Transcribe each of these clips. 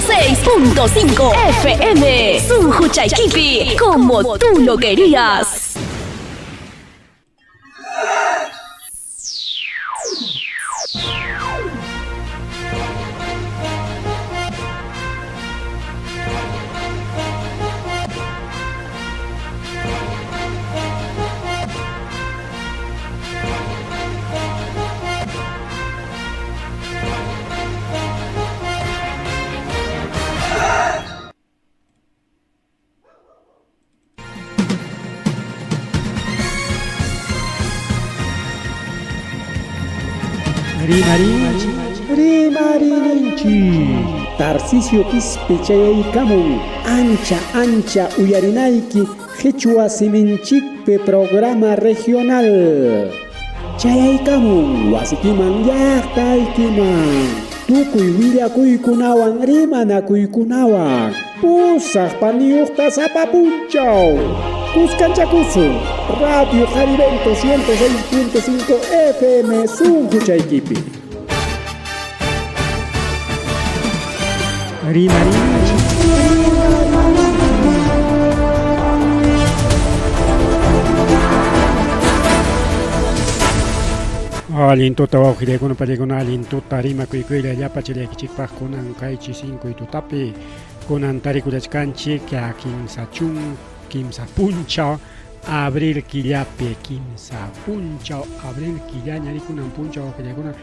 106.5 FM. Sunquchaykipi, como tú lo querías. Rimarinchik, rimarininchik. Tarcisio Quispe chayaykamun ancha ancha uyarinayki Qichwa siminchikpi programa regional. Chayaykamun wasikiman llaqtaykiman. Tukuy willakuykunawan rimanakuykunawan. Pusaq paniyuqta sapa punchaw. Kuskanchakusun Radio Jarivento 106.5 FM sunquchaykipi. Rimarinchik. Allin tuta wawqillaykuna pallaykuna allin tuta rimakuykuylla llapa chillaykichikpaq kunan kaychi 5 tutapi kunan tarikullachkanchik kimsa chun kimsa punchaw abril killapi kimsa punchaw abril killaña rikunan punchaw wawqillaykuna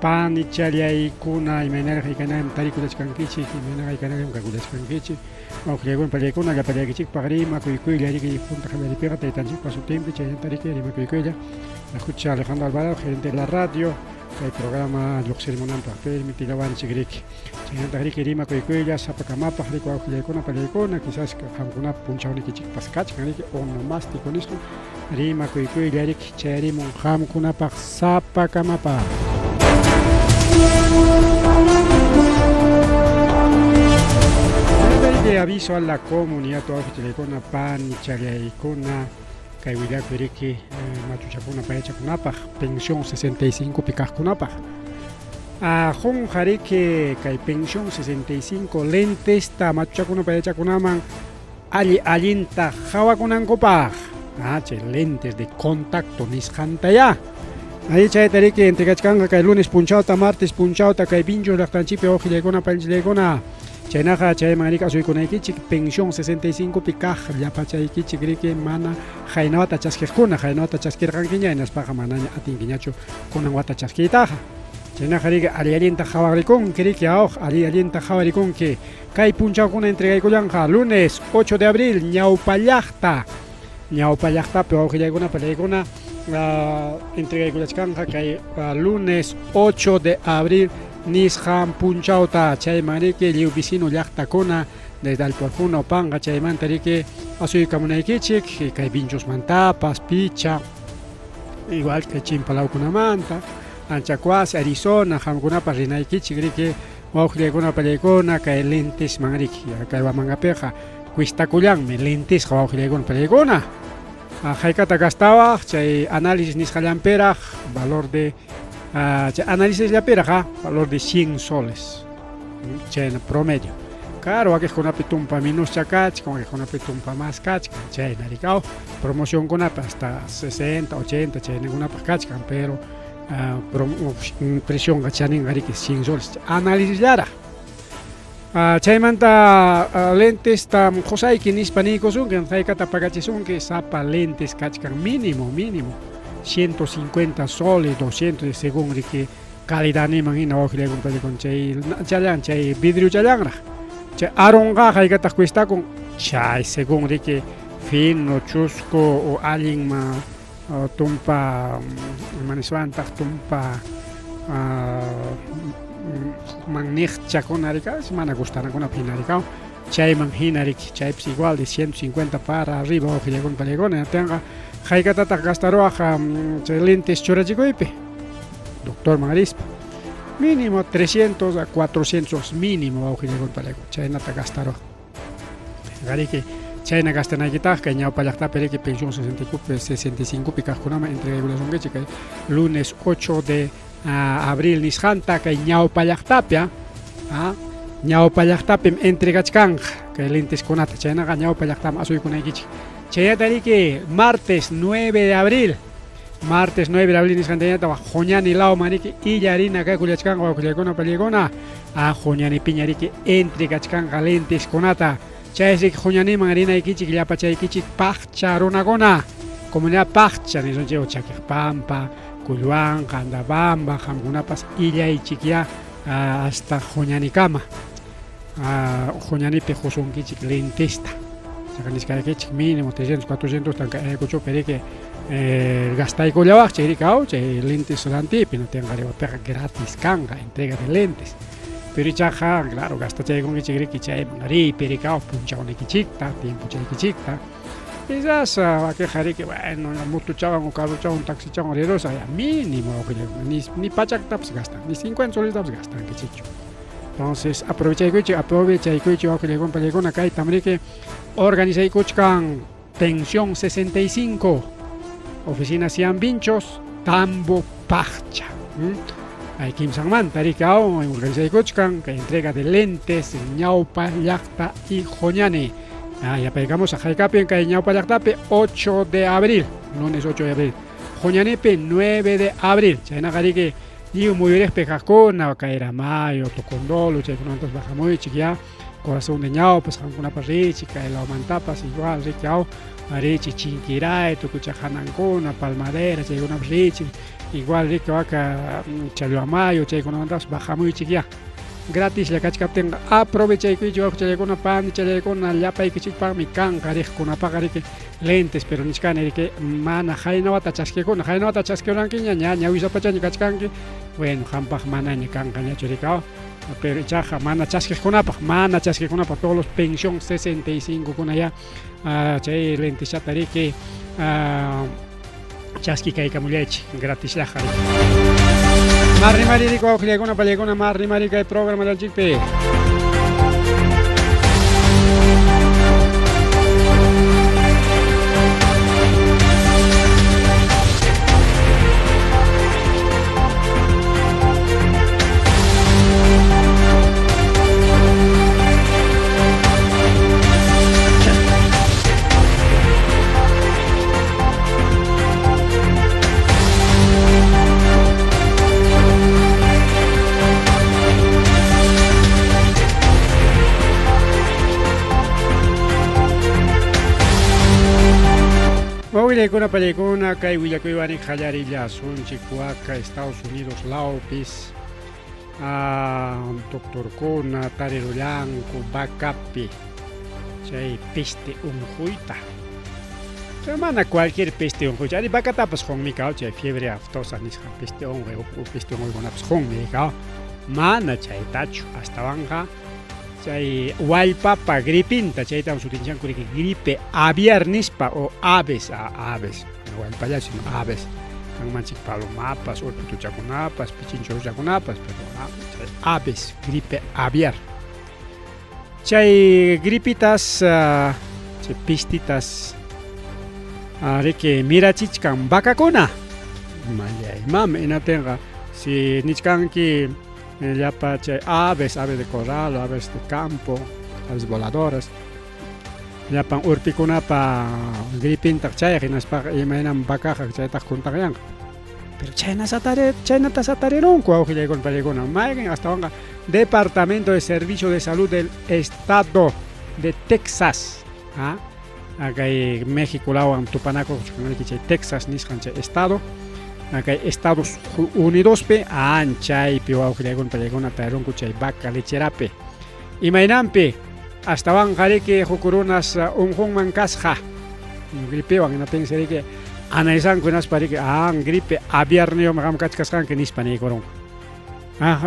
panichallaykuna imaynaraq haykanam tarikullachkankichik imaynaraq haykanam kakullachkankichik wawqillaykuna pallaykuna llapallaykichikpaq rimakuykuylla riki punta qallaripiqa taytanchikpa sutinpi chaynata riki rimakuykuylla Escucha Alejandro Alvarado, gerente de la radio, kay programa lluqsirimunanpaq permitillawanchik riki. Chaynataq riki rimakuykuylla sapakamapaq riki wawqillaykuna pallaykuna quizás qamkunapa punchawnikichikpas kachkan riki onomástico nisqan rimakuykuylla riki chayarimun qamkunapaq sapakamapaq. De aviso a la comunidad wawqichallaykuna panichallaykuna kay willakuy riki machuchakuna payachakunapaq pensión 65 pi kaqkunapaq. Qunqa riki kay pensión 65 lentesta machuchakuna payachakunaman alli allinta qhawakunankupaq. Chay lentes de contacto nisqantayá. Ahí chayta riki entregachkanqa kay lunes punchawta, martes punchawta kay Vinchos llaqtanchikpi wawqillaykuna panichallaykuna. Chaynaqa chayman riki asuykunaykichik pensión 65 pi kaq llapachaykichik riki mana qayna wata chaskiqkuna, qayna wata chaskirqankiña hinaspaqa manaña atinkiñachu kunan wata chaskiytaqa. Chaynaqa riki alli allinta qhawarikunki riki awq alli allinta qhawarikunki. Kay punchawkuna entregaykullanqa lunes 8 de abril ñawpa llaqta. Ñawpa llaqtapi wawqillaykuna pallaykuna entregaykullachkanqa kay lunes 8 de abril nisqan punchawta chayman riki lliw vecino llaqtakuna desde Alporjuna Opanqa chaymanta riki asuykamunaykichik kay Vinchosmantapas Picha igual kay Chimpalawkunamanta Anchacuasi Arizona qamkunapas rinaykichik riki wawqillaykuna pallaykuna kay lentesman riki kay Huamangapiqa cuestakullanmi lentesqa wawqillaykuna pallaykuna haykata gastawaq chay análisis nisqallanpiraq valor de chay análisisllapiraq valor de 100 soles chayna promedio. Claro, wakiqkunapi tumpa menoscha kachkan, wakiqkunapi tumpa más kachkan, chayna rikaw promocionkunapi hasta 60, 80 chaynakunapaq kachkan, pero presionqa chaninqa riki 100 soles análisis-llaraq. Chaymanta lentesta qusayki nispa niykusunki, haykata pagachisunki, sapa lentes kachkan mínimo, mínimo 150 soles, 200 según riki calidadniman hina wawqillaykun chay challan chay vidrio challanraq. Chay aronqa haykataq cuestakun chay según riki fino, chusco o allin tumpa imaniswantaq tumpa manniqchakuna rika mana gustanakunapaq hina rikaw chayman hina riki chaypis igual de 150 para arriba wawqillaykuna pallaykuna hinaptinqa haykatataq gastaruwaq chay lentes churachikuypi doctorman rispa mínimo 300 a 400 mínimo wawqillaykuna pallaykuna chaynata gastaruwaq. Riki chayna gastanaykitaq kay ñawpa llaqtapi riki pensión 65 pi kaqkunaman entregaykullasunkichik kay lunes 8 de abril nisqanta kay ñawpa llaqtapi. Ñawpa llaqtapim entregachkanqa kay lenteskunata, chaynaqa ñawpa llaqtaman asuykunaykichik. Chaynata riki martes 9 de abril, martes 9 de abril nisqan chaynata Juñani lawman riki illarina kakullachkanqa wawqillaykuna pallaykuna, a Juñanipiña riki entregachkanqa lenteskunata. Chaysi riki Juñaniman rinaykichik llapachaykichik paqcha runakuna, comunidad paqcha nisunchik Chakiq Pampa, Kulluanqa, Andabamba, qamkunapas illaychikyá hasta Juñanikama. Juñanipi qusunkichik lentesta. Chaqa niskaykichik mínimo 300, 400 tan Ayacuchopi riki gastaykullawaqchik riki aw chay lentes rantipi natinqa riwapiqa gratis kanqa entrega de lentes. Pero ichaqa claro gastachaykunkichik riki chayman riypi riki aw punchawnikichikta, tiempochaykichikta. Quizás wakinqa riki bueno motochawan o carrochawan taxichawan rirusaq ya mínimo ni, ni pachaktapas gastan, ni 50 solestapas gastankichikchu. Entonces aprovechaykuchik, aprovechaykuchik wawqillaykuna pallaykuna kaytam riki organizaykuchkan Pensión 65, Oficina Cian Vinchos, Tambo Paqcha. Hay kimsanmanta riki aw organizaykuchkan kay entrega de lentes Ñawpa llaqta y Juñani. Yapaykamusaq haykapin kay Ñawpa llaqtapi 8 de abril, lunes 8 de abril. Juñanipi 9 de abril. Chaynaqa riki lliw muyuriqpi kaqkuna, Kayramayo, Tocondolo, chaykunamantapas bajamuychik ya. Corazón de Ñawpas, qamkunapas richik, kay lawmantapas igual riki aw, richik Chinquiray, Tukuchaqanankuna, Palmadera, chaykunapas richik, igual riki waka Challuamayo, chaykunamantapas bajamuychik ya. Gratislla kachkaptinqa aprovechaykuychik wawqichallaykuna, panichallaykuna, llapaykichikpaqmi kanqa riqkunapaqa riki lentes, pero nichkani riki mana haynawata chaskikuna, haynawata chaskirankiña ña ñawisapachaña kachkanki, bueno qampaq manaña kanqañachu riki aw. Pero ichaqa mana chaskiqkunapaq, mana chaskiqkunapaq todos los pensión 65 kuna ya chay lenteshata riki chaskikaykamullaychik gratisllaqa riki. Marrimari riki wawqillaykuna pallaykuna marrimari kay programallanchikpi. Willaykuna pallaykuna kay willakuywan qallarillasunchik waka Estados Unidos lawpis doctorkuna tarirullanku vacapi chay peste unquyta. Pero mana cualquier peste unquychu, ari vacatapas qunmi kaw chay fiebre aftosa nisqa peste unquy, peste unquykunapas qunmi kaw. Mana chaytachu, astawanqa chay wallpapa gripinta, chaytam sutinchanku riki gripe aviar nispa o aves, a aves, mana wallpallachu sino aves. Kanmanchik palomapas, urpituchakunapas, pichinchurruchakunapas, pero chay aves, gripe aviar. Chay gripitas, chay pistitas, riki mirachichkan vacakuna. Mallay mama inatinqa si nichkanki llapa chay aves, aves de corral, aves de campo, aves voladoras, llapan urpikunapa gripintaq chayqa hinaspaqa imaynam vacaqa chaytaq kuntaqyanqa. Pero chaynata satarirunku wawqillaykuna pallaykuna mayqin astawanqa Departamento de Servicio de Salud del Estado de Texas. Kay México lawan tupanakuq chay Texas nisqan chay estado. Kay Estados Unidospi anchaypi wawqillaykuna pallaykuna tarirunku chay vaca lecherapi. Imaynanpi astawanqa riki huk runas unqunman kasqa gripewan hinaptinsi riki analizanku hinaspa riki gripe aviarniyuqmi qam kachkasqanki nispa niykurunku.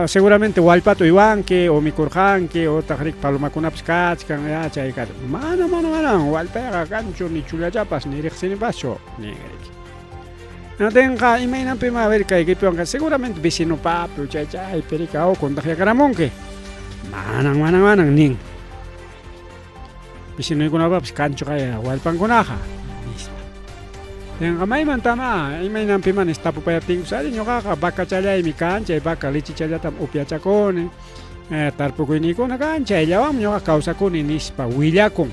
Seguramente wallpata uywanki o mikurqanki otaq riki palomakunapas kachkan ya chay kachkan. Mana mana mana wallpayqa kanchu ni chullachapas ni riqsinipaschu nin riki. Hinaptinqa imaynanpim a ver kay gripewanqa seguramente vecinopapi chay chaypi riki aw contagiakaramunki. Manan manan manan nin. Vecinoykunapapas kanchu kay wallpankunaqa nispa. Tinqa maymantama imaynanpi mana tapupayaptinkus ari ñuqaqa vacachallaymi kan chay vaca lechichallatam upyachakuni. Tarpukuyniykuna kan, chayllawanmi ñuqa kawsakuni nispa willakun.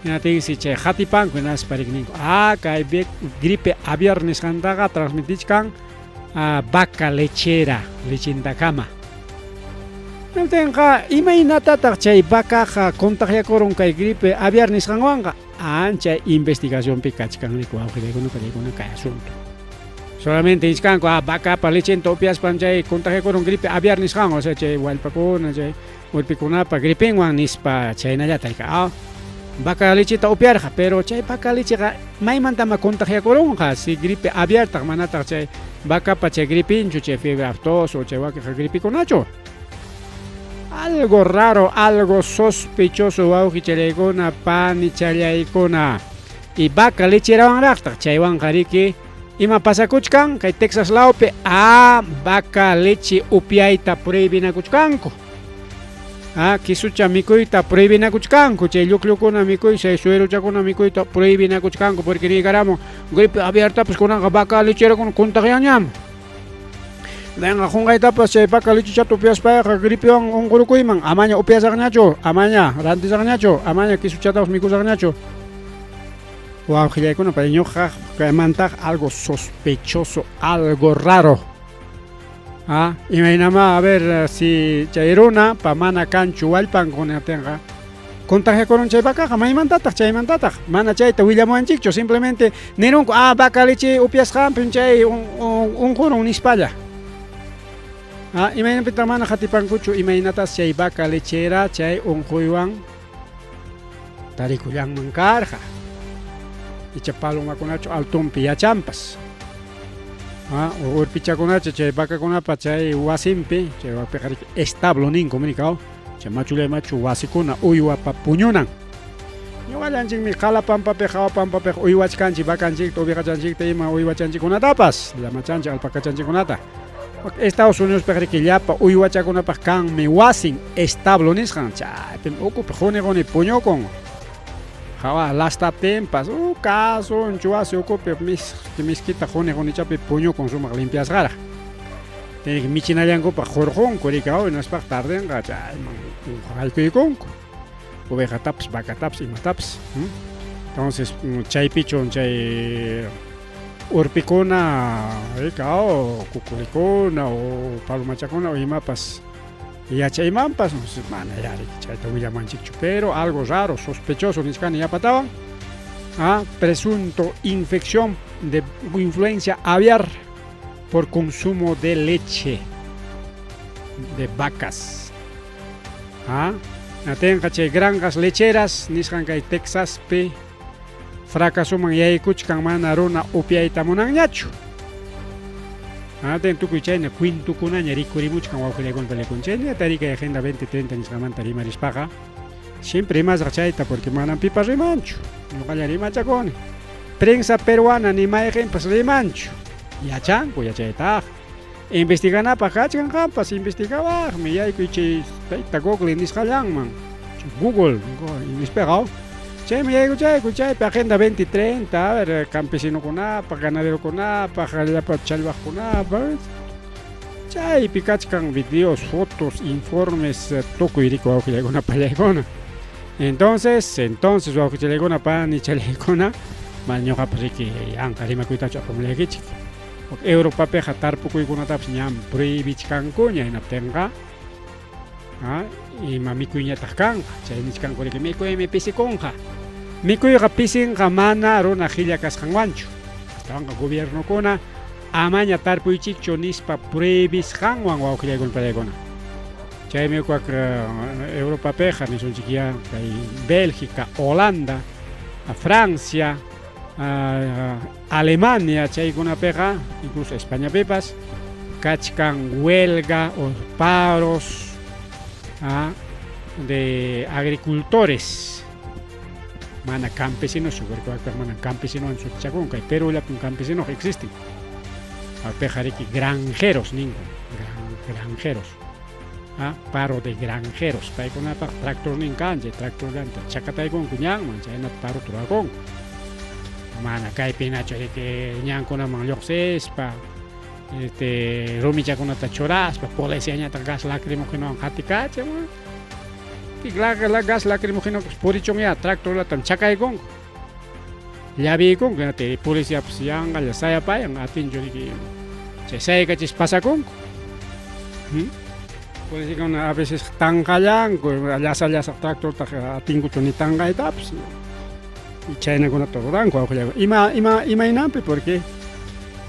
Hinatinsi chay qatipanku hinaspa rikninku, ah, kay gripe aviar nisqantaqa transmitichkan vaca lechera lechentakama. Hinaptinqa imaynatataq chay vacaqa contagiakurun kay gripe aviar nisqanwanqa? Ancha investigacionpi kachkan riku wawqillaykuna pallaykuna kay asunto. Solamente nichkanku, ah, vacapa lechenta upiaspan chay contagiakurun gripe aviar nisqanwan, o sea, chay wallpakuna, chay urpikunapa gripinwan nispa chaynallata rika. Ah, vaca lecheta upiarqa, pero chay vaca lecheqa maymantama contagiakurunqa si gripe aviartaq manataq chay vacapa chay gripinchu, chay fiebre aftoso, chay wakinqa gripikunachu. Algo raro, algo sospechoso wawqichallaykuna, panichallaykuna. Y vaca lecherawanraqtaq chaywanqa riki ima pasakuchkan kay Texas lawpi a vaca leche upiayta prohibinakuchkanku. A quisucha mikuyta prohibinakuchkanku, chay lluqllukuna mikuy, chay sueruchakuna mikuyta prohibinakuchkanku porque niykaramun gripe aviartapas kunanqa vaca lecherakuna contagianñam. Venga, qunqaytapas chay vaca lechichata upiaspayqa gripewan unqurukuyman, amaña upiasaqñachu, amaña rantisaqñachu, amaña quisuchatapas mikusaqñachu. Wawqillaykuna, pay ñuqa kaymantaq algo sospechoso, algo raro. Ah, imaynamá, a ver, si chay runa pa mana kanchu wallpanku niptinqa, contagiakurun chay vacaqa, maymantataq, chaymantataq, mana chayta willamuwanchikchu, simplemente nirunku, ah, vaca leche upiasqanpim chay unqurun nispalla. Ah, imaynapitaq mana qatipankuchu imaynatas chay vaca lechera chay unquywan tarikullanman karqa. Icha palomakunachu altonpi yachanpas. Ah, urpichakunachu chay vacakunapa chay wasinpi, chay wapiqa riki establo ninku minika, chay machullay machu wasikuna uywapa puñunan. Ñuqallanchikmi qala pampapiq, hawa pampapiq uywachkanchik vacanchikta, ovejachanchikta, ima uywachanchikkunatapas, llamachanchik, alpacachanchikkunata. Estados Unidospiq riki llapa uywachakunapaq kanmi wasin establo nisqan, chaypim ukupi quni quni puñukun. Hawa lastaptinpas, kasunchu wasi ukupi miski miskita quni qunichapi puñukun sumaq limpiasqaraq. Tiene que michinallankupaq hurqunku riki, hinaspaq tardenqa chayman haykuykunku. Ovejatapas, vacatapas, imatapas. Entonces, chaypichu chay urpikuna, rika, kukulikuna, o palomachakuna, o imapas yachaymanpas, mana ya riki chayta willamanchikchu, pero algo raro, sospechoso nichkani yapatawan. Ah, presunto infección de influencia aviar por consumo de leche de vacas. Ah, atenqa chay granjas lecheras nisqan kay Texaspi fracasoman yaykuchkan mana runa upiayta munanñachu. Aten tukuy chayna cuentokunaña rikurimuchkan wawqillaykuna pallaykuna. Chaynata rikay Agenda 2030 nisqamanta rimarispaqa siempre rimasaq chayta porque manam pipas rimanchu. Ñuqalla rimachakuni. Prensa peruana ni mayqinpas rimanchu. Yachanku yachaytaq. Investiganapaq kachkan qampas investigawaqmi yaykuy chay tayta Google nisqallanman. Google nispaqa chayman yaykuchayku chaypi Agenda 2030 a ver campesinokunapaq, ganaderokunapaq, llapa challwaqkunapaq chaypi kachkan videos, fotos, informes tukuy riku wawqillaykuna pallaykuna. Entonces, entonces wawqichallaykuna panichallaykuna mana ñuqapas riki yanqa rimakuytachu apamullaykichik. Europapiqa tarpukuykunatapas ñam prohibichkankuña hinaptinqa ima mikuyñataq kanqa chay nichkanku riki mikuymi pisikunqa. Mikuyqa pisinqa mana runa qilla kasqanwanchu. Astawanqa gobiernokuna amaña tarpuychikchu nispa prohibisqanwan wawqillaykuna pallaykuna. Chaymi wak Europapiqa nisunchik ya kay Bélgica, Holanda, Francia, Alemania chaykunapiqa, incluso Españapipas, kachkan huelga o paros de agricultores. Mana campesinos, porque mana campesino sutichakun, kay Perú llapim campesinos existen. Piqa riki granjeros ninku, granjeros. Paro de granjeros, paykunapaq tractornin kan, chay tractorllanta chakataykunku ñanman, chaynata parota rurakunku. Mana kaypinachu riki ñankunaman lluqsispa, Este rumichakunata churaspa policiañataq gas lacrimógenowan qatikachin. Gas lacrimógenopas purichunyá tractorlatam chakaykunku. Llaviykunku hinaptin policiapas yanqalla sayapayan atinchu riki chay sayaykachispa pasakunku. Policikuna a veces tanqallanku llasa llasaq tractortaqa atinkuchu ni tanqaytapas. Y chaynakunata ruranku awqallaku. Ima ima imaynanpi porque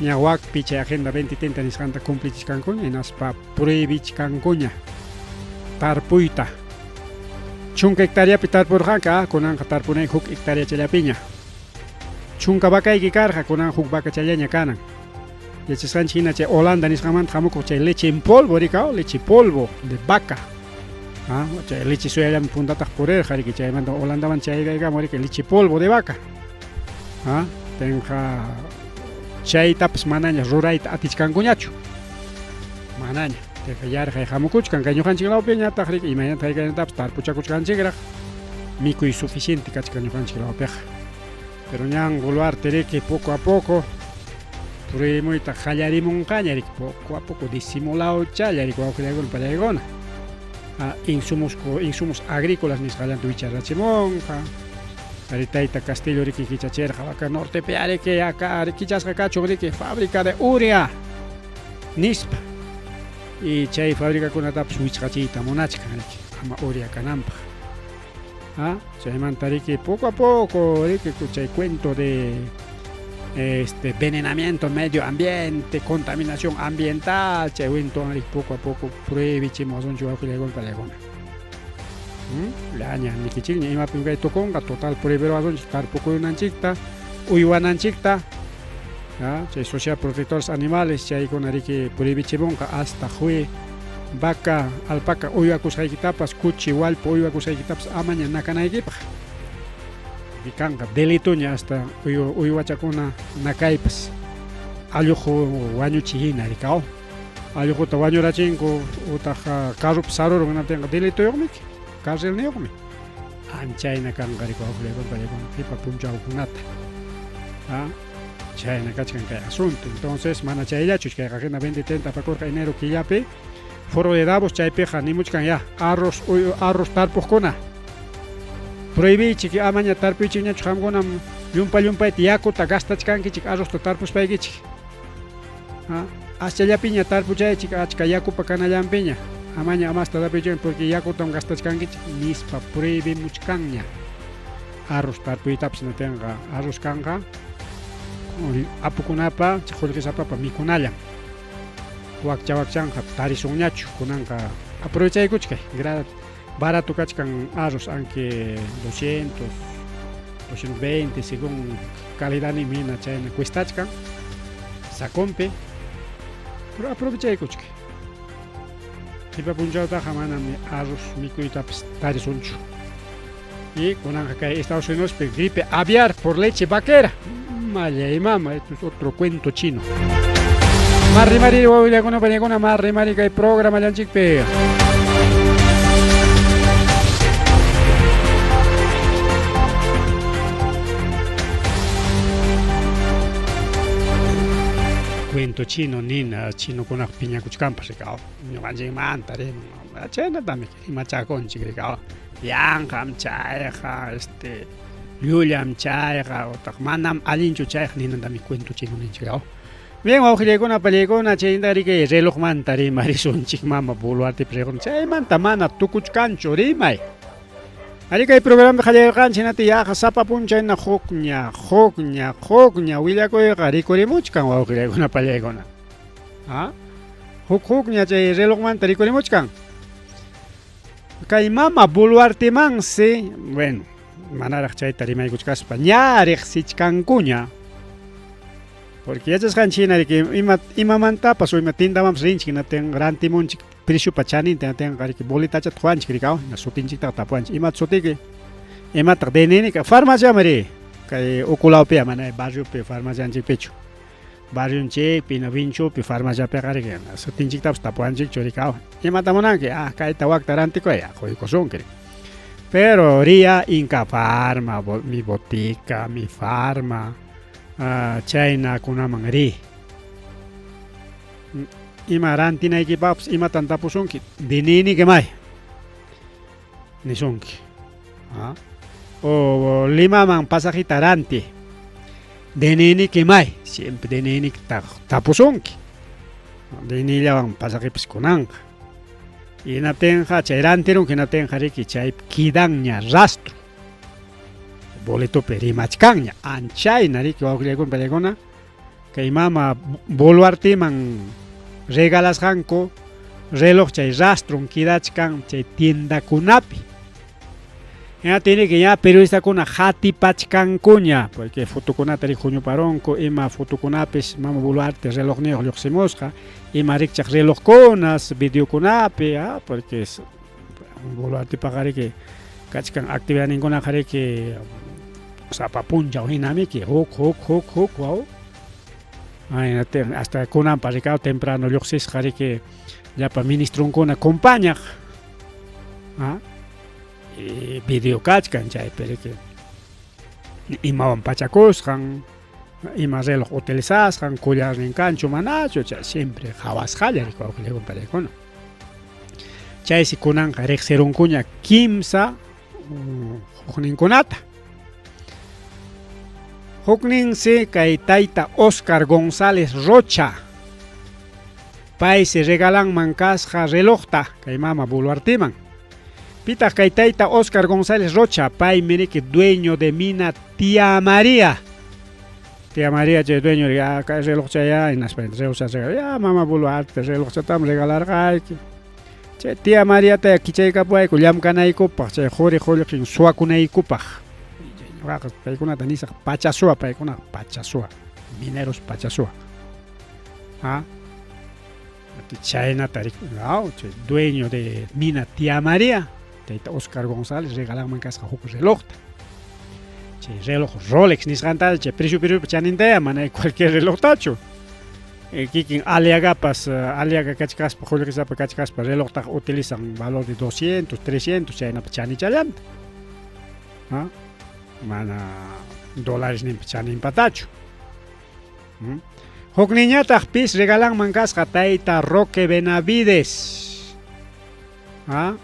ña wakpi chay agenda 2030 nisqanta cumplichkankuña hinaspa prohibichkankuña tarpuyta. Chunka hectareapi tarpurqanka, kunanqa tarpunayki huk hectareachallapiña. Chunka vacayki karqa, kunan huk vacachallaña kanan. Yachasqanchik hina chay Holanda nisqanmanta hamukuq chay leche en polvo rikaw, leche polvo de vaca. Ah, chay leche suyallami puntataq purirqa riki, chaymanta Holandaman chayaykamu riki leche polvo de vaca. Ah, tenqa chaytapas manaña rurayta atichkankuñachu. Manaña. Chayqa yarqay hamukuchkan kay ñuqanchik lawpiñataq riki imaynata hayk'aynatapas tarpuchakuchkanchikraq mikuy suficiente kachkan ñuqanchik lawpiqa. Pero ñan Boluarte riki poco a poco purimuyta qallarimunqaña riki poco a poco disimulawchalla riki wawqillaykuna pallaykuna. Ah, insumos insumos agrícolas nisqallanta wicharachimunqa. Ari tayta Castillo riki kichachirqa waka nortepi ariki aka kichasqa kachun riki fábrica de urea nispa. Y chay fabricakunatapas wichqachiyta munachkan riki ama urea kananpaq. Ah, chaymanta riki poco a poco riki chay cuento de este venenamiento medio ambiente, contaminación ambiental, chay cuento riki poco a poco prohibichimuwasunchik wawqillaykuna pallaykuna. Llaña nikichikña imapim kay tukunqa total prohibiruwasunchik tarpukuyunanchikta, uywananchikta, ah, chay sociedad protectores animales chaykuna riki prohibichimunqa hasta jue vaca, alpaca uywakusqaykitapas, kuchi, wallpa uywakusqaykitapas amaña nakanaykipaq. Kanqa delitoña hasta uywachakuna nakaypas. Alluqu wañuchi hina rikaw. Alluquta wañurachinku utaq carropi sarurun hinaptinqa delitoyuqmi carcelniyuqmi. Anchayna kanqa riki wawqillaykuna pallaykuna qipa punchawkunata. Ah, chayna kachkan kay asunto. Entonces mana chayllachu kayqa hina 2030 apakurqa enero killapi Foro de Davos chaypiqa nimuchkan ya arroz arroz tarpuqkuna prohibiychik amaña tarpuychikñachu qamkunam llumpa llumpayta yakuta gastachkankichik arrozta tarpuspaykichik. Ah, aschallapiña tarpuchaychik achka yakupa kanallanpiña amaña amasta tarpuychik porque yakutam gastachkankichik nispa prohibimuchkanña arroz tarpuytapas natinqa arroz kanqa apukunapa qullqisapapa mikunallan wakcha wakchanqa tarisunñachu kunanqa aprovechaykuchkay barato kachkan arroz aunque 200 220 según calidad hina chayna cuestachkan saconpi pero aprovechaykuchkay qipa punchawtaqa manam arroz mikuytapas tarisunchu. Y kunanqa kay Estados Unidospi gripe aviar por leche vaquera. Malla mama, esto es otro cuento chino. Marri mari wawillakuna pañakuna marri mari kay programa llanchikpi. Cuento chino nina chinokunaq piñakuchkanpas rikaw ñuqanchikmanta riman chaynatami rimachakunchik rikaw yanqam chayqa este llullam chayqa utaq manam allinchu chayqa ninantami cuento chino ninchik rikaw. Bien, wawqillaykuna pallaykuna chayta riki relojmanta rimarisunchik mama Boluartepi riqun chaymanta mana tukuchkanchu rimay. Ari kay programa qallayqanchik hinata yaqa sapa punchayna hukña hukña hukña willakuyqa rikurimuchkan wawqillaykuna pallaykuna. Ah, huk hukña chay relojmanta rikurimuchkan. Kay mama Boluartemansi, bueno, manaraq chayta rimaykuchkaspa ña riqsichkankuña. Porque yachasqanchik hina riki ima imamantapas o ima tindamanpas rinchik hinaptin rantimunchik preciopa chaninta hinaptinqa riki boletachata quwanchik rikaw hina sutinchiktaqa tapuwanchik imataq sutiyki imataq DNNki farmaciaman ri kay ukulawpiya mana barriopi farmacianchikpichu barrionchikpi hina Vinchupi farmaciapiqa riki sutinchiktapas tapuwanchikchu rikaw imata munanki ah kayta wakta rantikuy quykusunki pero riya Inca Farma mi botica mi farma chaynakunaman ri. Ima rantinaykipaqpas imatan tapusunki? DNI may nisunki. ¿Ah? O Limaman pasajita ranti. DNI may, siempre DNI tapusunki. DNI-llawan pasajipas kunanqa. Hinaptinqa chay rantirunki hinaptinqa riki chay kidanña rastro. Boletopi rimachkanña. Anchayna riki wawqillaykuna pallaykuna kay mama Boluarteman regalasqanku reloj chay rastron kidachkan chay tiendakunapi. Ña tiene que ña periodistakuna qatipachkankuña, porque fotokunata rik huñuparunku, ima fotokunapis mama Boluarte relojniyuq lluqsimusqa, ima rikchaq relojkunas videokunapi, ah, porque Boluartepaqa riki kachkan actividadninkunaqa riki sapa punchaw hinamiki huk huk huk huk waw. Hasta kunanpa rikaw temprano lluqsisqa riki llapa ministronkuna compañaq. ¿Ah? Video kachkan chaypi riki imawan pachakusqan, ima reloj utilizasqan, collarnin kanchu manachu, chay siempre qhawasqalla riki wawqillaykuna pallaykuna. Chaysi kunanqa riqsirunkuña kimsa hukninkunata. Hukninsi kay tayta Oscar González Rocha. Paysi regalanman kasqa relojta kay mama Boluarteman. Pitaq kay tayta Oscar González Rocha, paymi riki dueño de mina Tía María. Tía María chay dueño ya kay relojchaya hinaspa relojcha ya mama Boluarte relojchatam regalarqayki. Chay Tía Mariata kichaykapuwayku llamkanaykupaq chay quri qullqin suwakunaykupaq. Ñuqaqa paykunata nisaq pachasua paykuna pachasua, mineros pachasua. ¿Ah? Chaynata chay dueño de mina Tía María, tayta Oscar González regalanman kasqa huk relojta. Chay reloj Rolex nisqanta chay precio precio chanintaya mana cualquier relojtachu. Kikin Aliagapas, Aliaga kachkaspa, qullqisapa kachkaspa relojtaqa utilizan valor de 200, 300 chaynapa chanichallanta. ¿Ah? Mana dólares ninpa chaninpatachu. Hukninñataq pis regalanman kasqa tayta Roque Benavides. ¿Ah?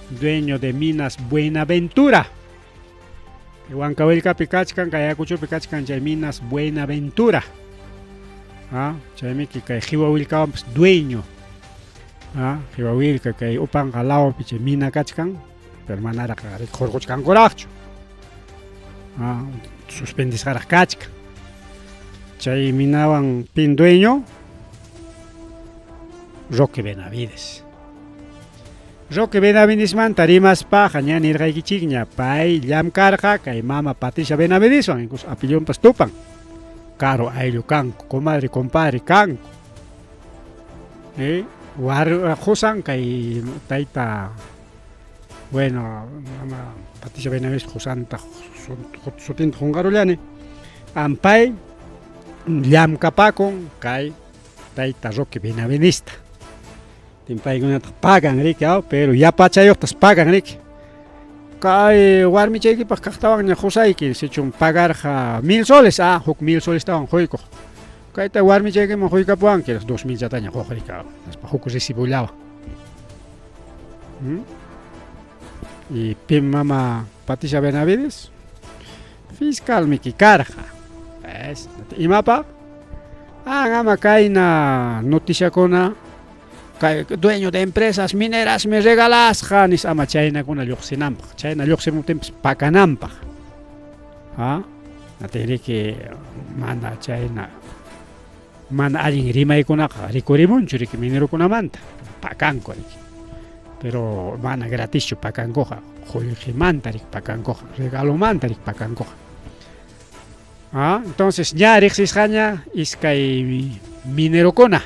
Dueño de Minas Buenaventura. Huancavelicapi kachkan, kay Ayacuchopi kachkan chay Minas Buenaventura. ¿Ah? Chaymiki kay Jiwahuillkawanpas dueño. ¿Ah? Jiwahuillka kay Upanqa lawpi chay mina kachkan, pero manaraq hurquchkankuraqchu. ¿Ah? Suspendisqaraq kachkan. Chay minawan pin dueño Roque Benavides. Roque Benavidesmanta rimaspaqa ña nirqaykichikña pay llamkarqa kay mama Patricia Benavideswan incluso apellidunpas tupan. Karu ayllu kanku, comadre, compadre kanku. War qusan kay tayta bueno, mama Patricia Benavides qusanta sutinta qunqarullani. Ampay llamkapakun kay tayta Roque Benavidesta. Paykunataq pagan riki, pero yapachayuqtas pagan riki. Kay warmichaykipaq kaqtawanña qusayki sichum pagarqa 1000 soles, ah, huk 1000 solestawan quykuq. Kayta warmichaykiman quykapuwanki, 2000 chataña quq riki, nispa huk recibollawan. Y pim mama Patricia Benavides fiscalmiki karqa. Es, imapaq? Ah, ama kayna noticiakuna kay dueño de empresas mineras me regalasqa nis ama chaynakuna lluqsinanpaq, chayna lluqsimuptinpas pakananpaq. ¿Ah? Natinriki mana chayna mana allin rimaykunaqa rikurimunchu riki minerokunamanta, pakanku riki. Pero mana gratischu pakankuqa, qullqimanta riki pakankuqa, regalomanta riki pakankuqa. ¿Ah? Entonces ña riqsisqaña iskay minerokuna.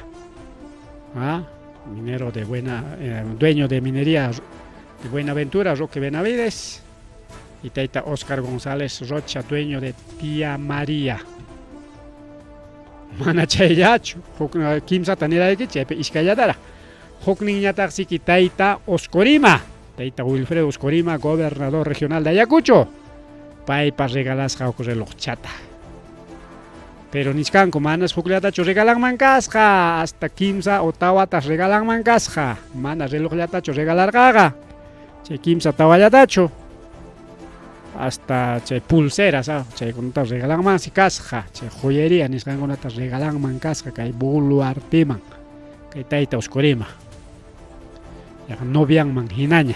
¿Ah? Minero de buena, dueño de minería de Buenaventura, Roque Benavides, y tayta Oscar González Rocha, dueño de Tía María. Mana chayllachu, huk kimsata nirayki chaypi iskayllatara. Hukninñataqsiki tayta Oscorima, tayta Wilfredo Oscorima, gobernador regional de Ayacucho. Paypa regalasqa huk relojchata. Pero nichkanku manas hukllatachu regalanman kasqa, hasta kimsa o tawatas regalanman kasqa, mana relojllatachu regalarqaqa, chay kimsa tawallatachu, hasta chay pulseras, ah, chaykunata regalanmansi kasqa, chay joyería nisqankunata regalanman kasqa kay Boluarteman, kay tayta Oscorima, yaqa novianman hinaña.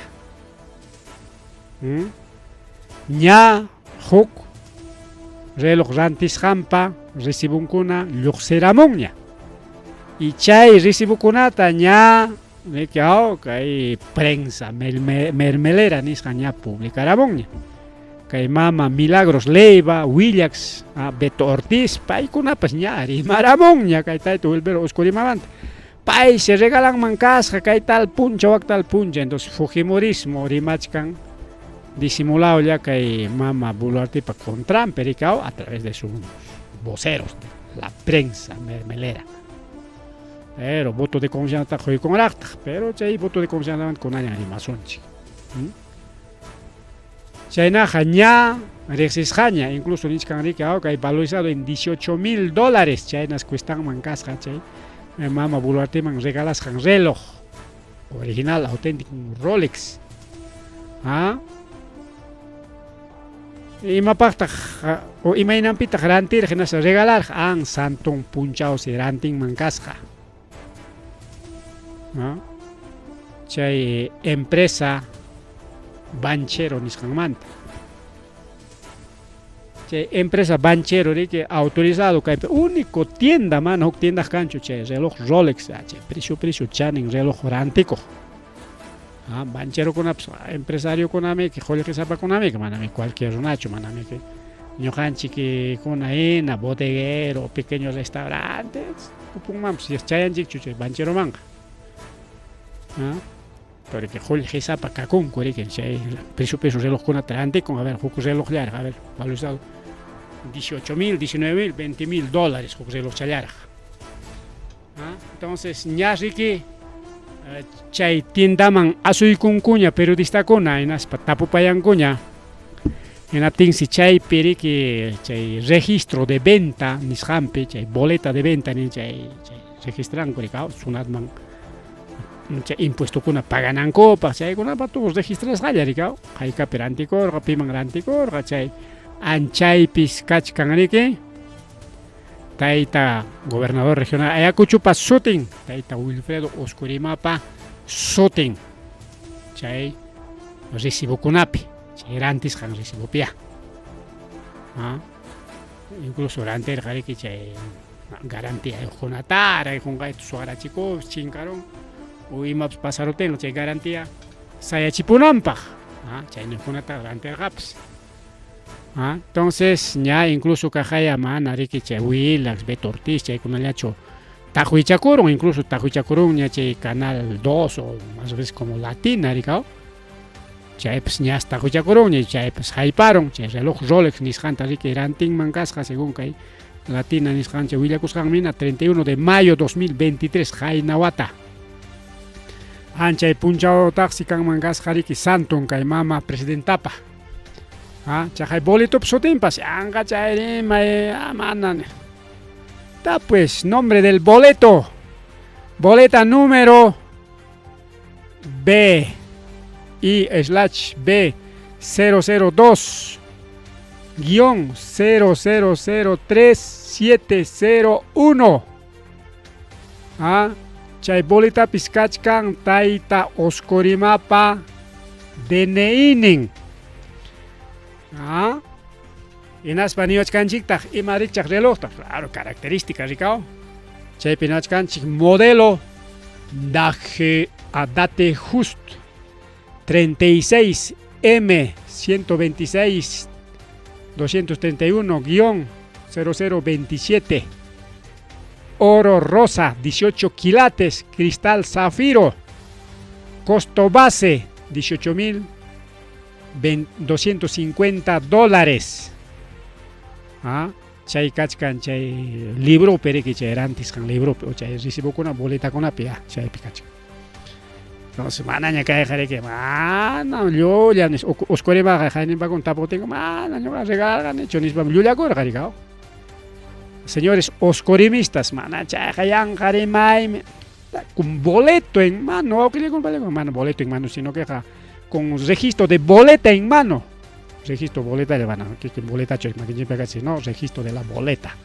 Ña huk reloj rantisqanpa recibonkuna lluqsiramunña. Y chay recibokunata ña riki aw kay prensa mermelera nisqan ña publicaramunña. Kay mama Milagros Leiva, Willax, Beto Ortiz, paykunapas ña rimaramunña kay tayta Wilber Oscorimamanta. Paysi regalanman kasqa kay tal puncha wak tal puncha, entonces fujimorismo rimachkan disimulawlla kay mama Boluartepa contranpi rikaw a través de sus voceros, de la prensa mermelera. Pero voto de confianza quykunraqtaq, pero chay voto de confianza kunallan rimasunchik. Chaynaqa ña riqsisqaña, incluso nichkan riki kay valorizado en 18 mil dólares, chaynas cuestanman kasqa chay mama Boluarteman regalasqan reloj original, auténtico, un Rolex. ¿Ah? Imapaqtaq o imaynanpitaq rantirqa hinaspa regalarqa an santon punchawsi rantinman kasqa. ¿No? Chay empresa Banchero nisqanmanta. Chay empresa Banchero riki autorizado kaypi único tienda mana huk tienda kanchu chay reloj Rolex, chay precio precio chanin reloj rantikuq. Ah, bancherokunapas empresariokunami qullqisapakunami manami cualquier runachu, manami ñuqanchik kuna hina bodeguero, pequeño restaurantes, upunmanpas chayanchikchu chay bancheromanqa. ¿Ah? Porque qullqisapa kakunku riki chay precio precio relojkunata rantikun, a ver, huk relojllaraq, a ver, valorizado 18 mil, 19 mil, 20 mil dólares huk relojchallaraq. ¿Ah? Entonces, ña riki chay tiendaman asuykunkuña periodistakuna hinaspa tapupayankuña, hinaptinsi chaypi riki chay registro de venta nisqanpi, chay boleta de venta nin chay registranku riki Sunatman chay impuestokuna paganankupaq, chaykunapa todos registrasqalla riki, haykapi rantikurqa, piman rantikurqa, chay anchaypis kachkan riki tayta gobernador regional Ayacuchopa sutin, tayta Wilfredo Oscorimapa sutin, chay recibokunapi, chay rantisqan recibopia. ¿Ah? Incluso rantirqa riki chay garantía kunatara, qunqayta suwarachikuq chinkarun o imapas pasaruptinqa chay garantía sayachipunanpaq, ¿ah? Chayninkunata rantirqapas. ¿Ah? Entonces, ña incluso kaqaya mana riki chay Willax, Beto Ortiz, chaykunallachu taqwichakurun, incluso taqwichakurunña chay Canal 2 o más o menos como Latina, rikaw. Chaypas ñas taqwichakurunña, chaypas hayparun, chay reloj Rolex nisqanta riki rantinman kasqa según kay Latina nisqancha willakusqanmina 31 de mayo 2023 qayna wata. Anchay punchawtaqsi kanman kasqa riki santon kay mama presidentapa. Ah, chaqay boletop sutinpas yanqa chay rimay mana. Ta pues, nombre del boleto. Boleta número B I slash B 002 guión 0003701. Ah, chay boletapis kachkan tayta Oscorimapa DNI-nin. Ah, hinaspa niwachkanchiktaq ima rikchaq relojtaq, claro, característica rikaw. Chaypi niwachkanchik modelo Dage Adate Just 36 M 126 231 guión 0027, oro rosa 18 quilates, cristal zafiro, costo base 18.250 dólares. Ah, chay kachkan chay libropi riki chay rantisqan libropi o chay recibokuna boletakunapi ya chaypi kachkan. Entonces manaña kayqa riki mana llulla nis Oscorimaqa hayninpakuna tapuptinku mana ñuqa regalarqanichu nispam llullakurqa rikaw. Señores oscorimistas, mana chayqa yanqa rimaymi. Con boleto en mano, mana boleto en mano, sino que con registro de boleta en mano. Registro boleta le van a que boleta no, registro de la boleta.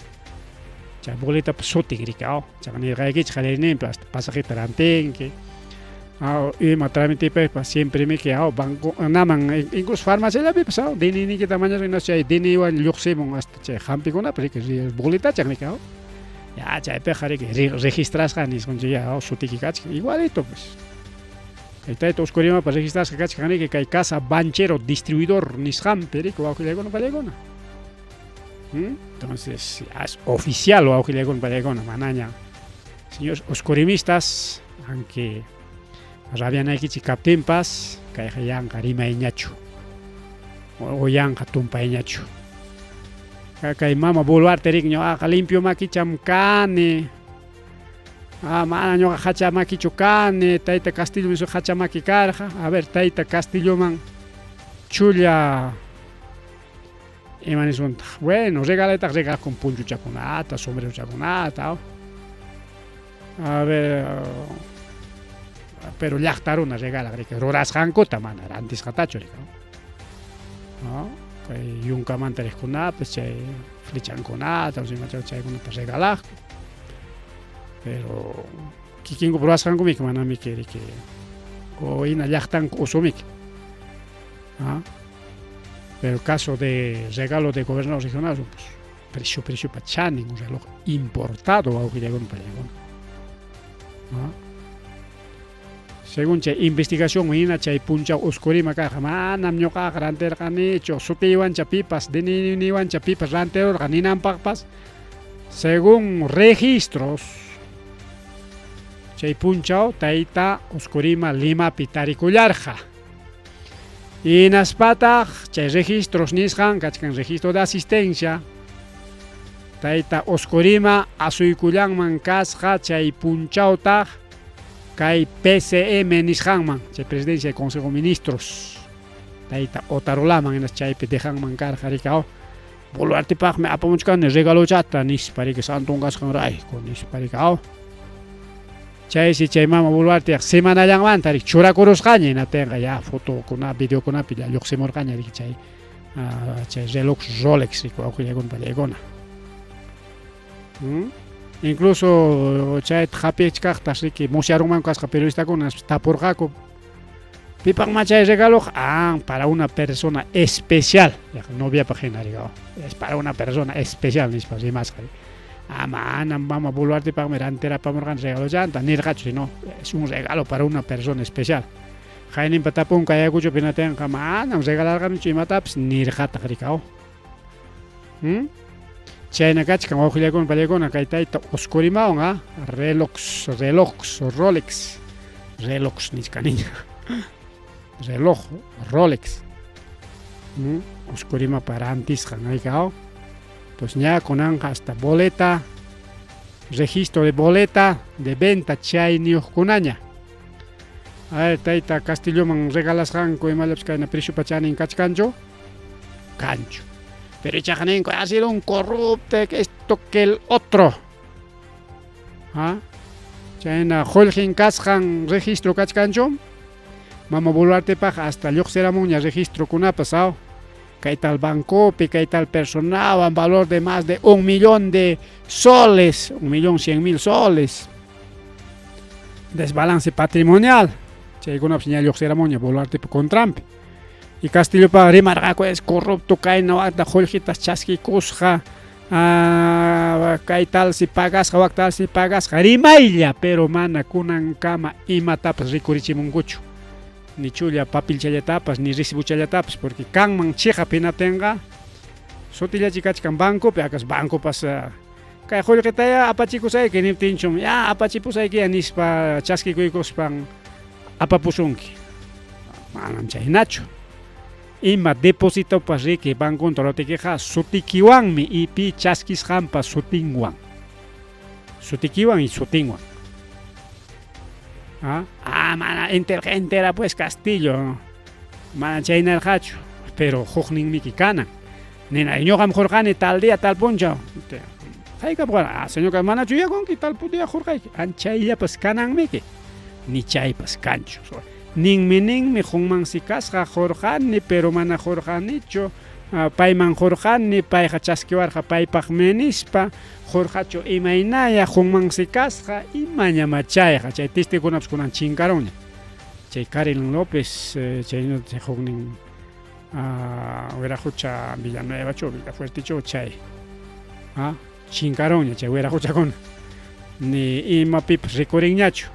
Chay boleta sutin rikao, chay nirqaykichik qallariyninpi hasta pasajita rantinki. Ima trámitepipas siempre me que banco naman incluso farmaciallapipas DNIniykita mañaspa chay DNIwan lluqsimun hasta chay hampikunapas riki boletachaq riki ya chaypiqa riki registrasqa nisqanchik ya sutiyki kachkan igualito pues. Kay tayta Oscurimapas registrasqa kachkan riki kay casa banchero distribuidor nisqanpi riki wawqillaykuna pallaykuna. Entonces ya es oficial wawqillaykuna pallaykuna manaña. Señores oscurimistas, aunque rabianaykichik kaptinpas kayqa yanqa rimayñachu o yanqa tumpayñachu. Kay mama Boluarte riki ñuqaqa limpio makicham kani. Ah, mana ñuqa hacha makichu kani, tayta Castillo hacha maki karqa. A ver, tayta Castilloman chulla ima nisuntaq. Bueno, regalaytaq regalakun punchuchakunata, sombrerochakunata. A ver, pero llaqta runa regalaq riki rurasqankuta mana rantisqatachu riki. ¿No? Kay yunkamanta riqkunapas chay flechankunata chaykunata regalaqku. Pero kikinku rurasqankumiki manamiki riki o hina llaqtanku usumiki. ¿Ah? Pero caso de regalo de gobernador regional, pues precio precio pa chanin, un reloj importado wawqillaykuna pallaykuna. ¿Ah? Según chay investigación hina chay punchaw Oscurima karqa manam ñuqaqa rantirqanichu sutiywancha pipas DNIniwancha pipas rantirurqa ninanpaqpas según registros chay punchaw tayta Oscurima Limapi tarikullarqa. Hinaspataq chay registros nisqan kachkan registro de asistencia tayta Oscurima asuykullanman kasqa chay punchawtaq kay PCM nisqanman chay presidencia del Consejo de Ministros tayta Otarolaman hinas chaypi dejanman karqa rikaw Boluartepaqmi apamuchkani regalochata nispa riki santon kasqanrayku nispa rikaw. Chaysi chay mama Boluarte semanallanmanta riki churakurusqaña hinaptinqa ya fotokuna videokunapi ya lluqsimurqaña riki chay chay reloj Rolex riki wawqillaykuna pallaykuna. Incluso chayta hapichkaqtas riki musyarunmanku kasqa periodistakuna tapurqaku pipaqma chay regaloqa ah para una persona especial noviapaq hina riki es para una persona especial nispa rimasqa. Ah manam mama Boluartepaqmi rantirapamurqani regalochanta nirqachu sino es un regalo para una persona especial. Qayninpa tapunku Ayacuchopi hinatinqa manam regalarqanichu imatapas nirqataq rikaw. Chayna kachkan wawqillaykuna pallaykuna kay tayta Oscurimawan ah reloj reloj Rolex reloj nichkaniña reloj Rolex Oscurimapa rantisqan rikaw. Pues ña kunanqa hasta boleta registro de boleta de venta chayniyuqkunaña. A ver, tayta Castilloman regalasqanku imallapas kayna precio chanin kachkanchu? Kanchu. Pero ichaqa ninku ha sido un corrupto que esto que el otro. ¿Ah? Chayna qullqin kasqan registro kachkanchu? Mama Boluartepaq hasta lluqsiramunña registrokunapas aw. Kay tal bancopi, kay tal personawan valor de más de 1 millón de soles, 1.100.000 soles. Desbalance patrimonial. Chaykunapas ña lluqsiramunña Boluartepa contranpi. Y Castillopa rimarqaku es corrupto kayna wakta qullqitas chaskikusqa kay talsi pagasqa wak talsi pagasqa rimaylla pero mana kunankama imatapas rikurichimunkuchu. Ni chulla papilchallatapas ni recibochallatapas porque kanman chiqap hinaptinqa sutillachi kachkan bancopi akas bancopas kay qullqitaya apachikusayki niptinchum ya apachipusayki nispa chaskikuykuspan apapusunki. Manam chaynachu. Ima depositopas riki banconta ruraptikiqa sutikiwanmi y pi chaskisqanpa sutinwan. Sutikiwan y sutinwan. ¿Ah? Ah, mana inteligente pues Castillo. Mana chaynarqachu, pero hukninmiki kanan. Nina ñuqam qurqani tal día tal punchaw. Haykap qurqa? Ah, señor, manachu yuyakunki tal día qurqayki? Anchayllapas kananmiki. Ni chaypas kanchu. Ninmi ninmi qunmansi kasqa qurqani, pero mana qurqanichu. Payman qurqani, payqa chaskiwarqa paypaqmi nispa. Qurqachu imaynaya qunmansi kasqa, imañamá chayqa. Chay testigukunapas kunan chinkarunña. Chay Karilyn López, chay huknin Wiraqucha Villanuevachu, Villafuertechu chay chinkarunña chay wiraquchakuna. Ni imapipas rikurinñachu.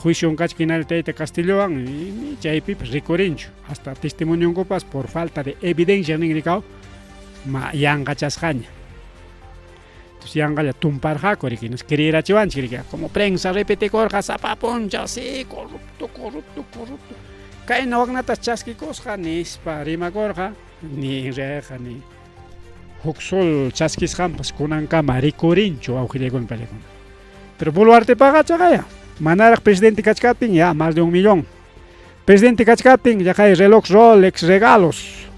Juicio kachkan hinalla tayta Castillowan ni chaypipas rikurinchu. Hasta testimonionkupas por falta de evidencia nin rikaw ma yanqachasqaña. Entonces yanqalla tumparqaku riki, nos creerachiwanchik riki, como prensa repetikurqa sapa punchaw, sí, corrupto, corrupto, corrupto. Kayna waknatas chaskikusqa nispa rimakurqa, ni reqa ni huk sol chaskisqanpas kunankama rikurinchu wawqillaykuna pallaykuna. Pero Boluartepaqa chaqaya, manaraq presidente kachkaptin ya más de 1 millón. Presidente kachkaptin yaqay reloj Rolex regalos.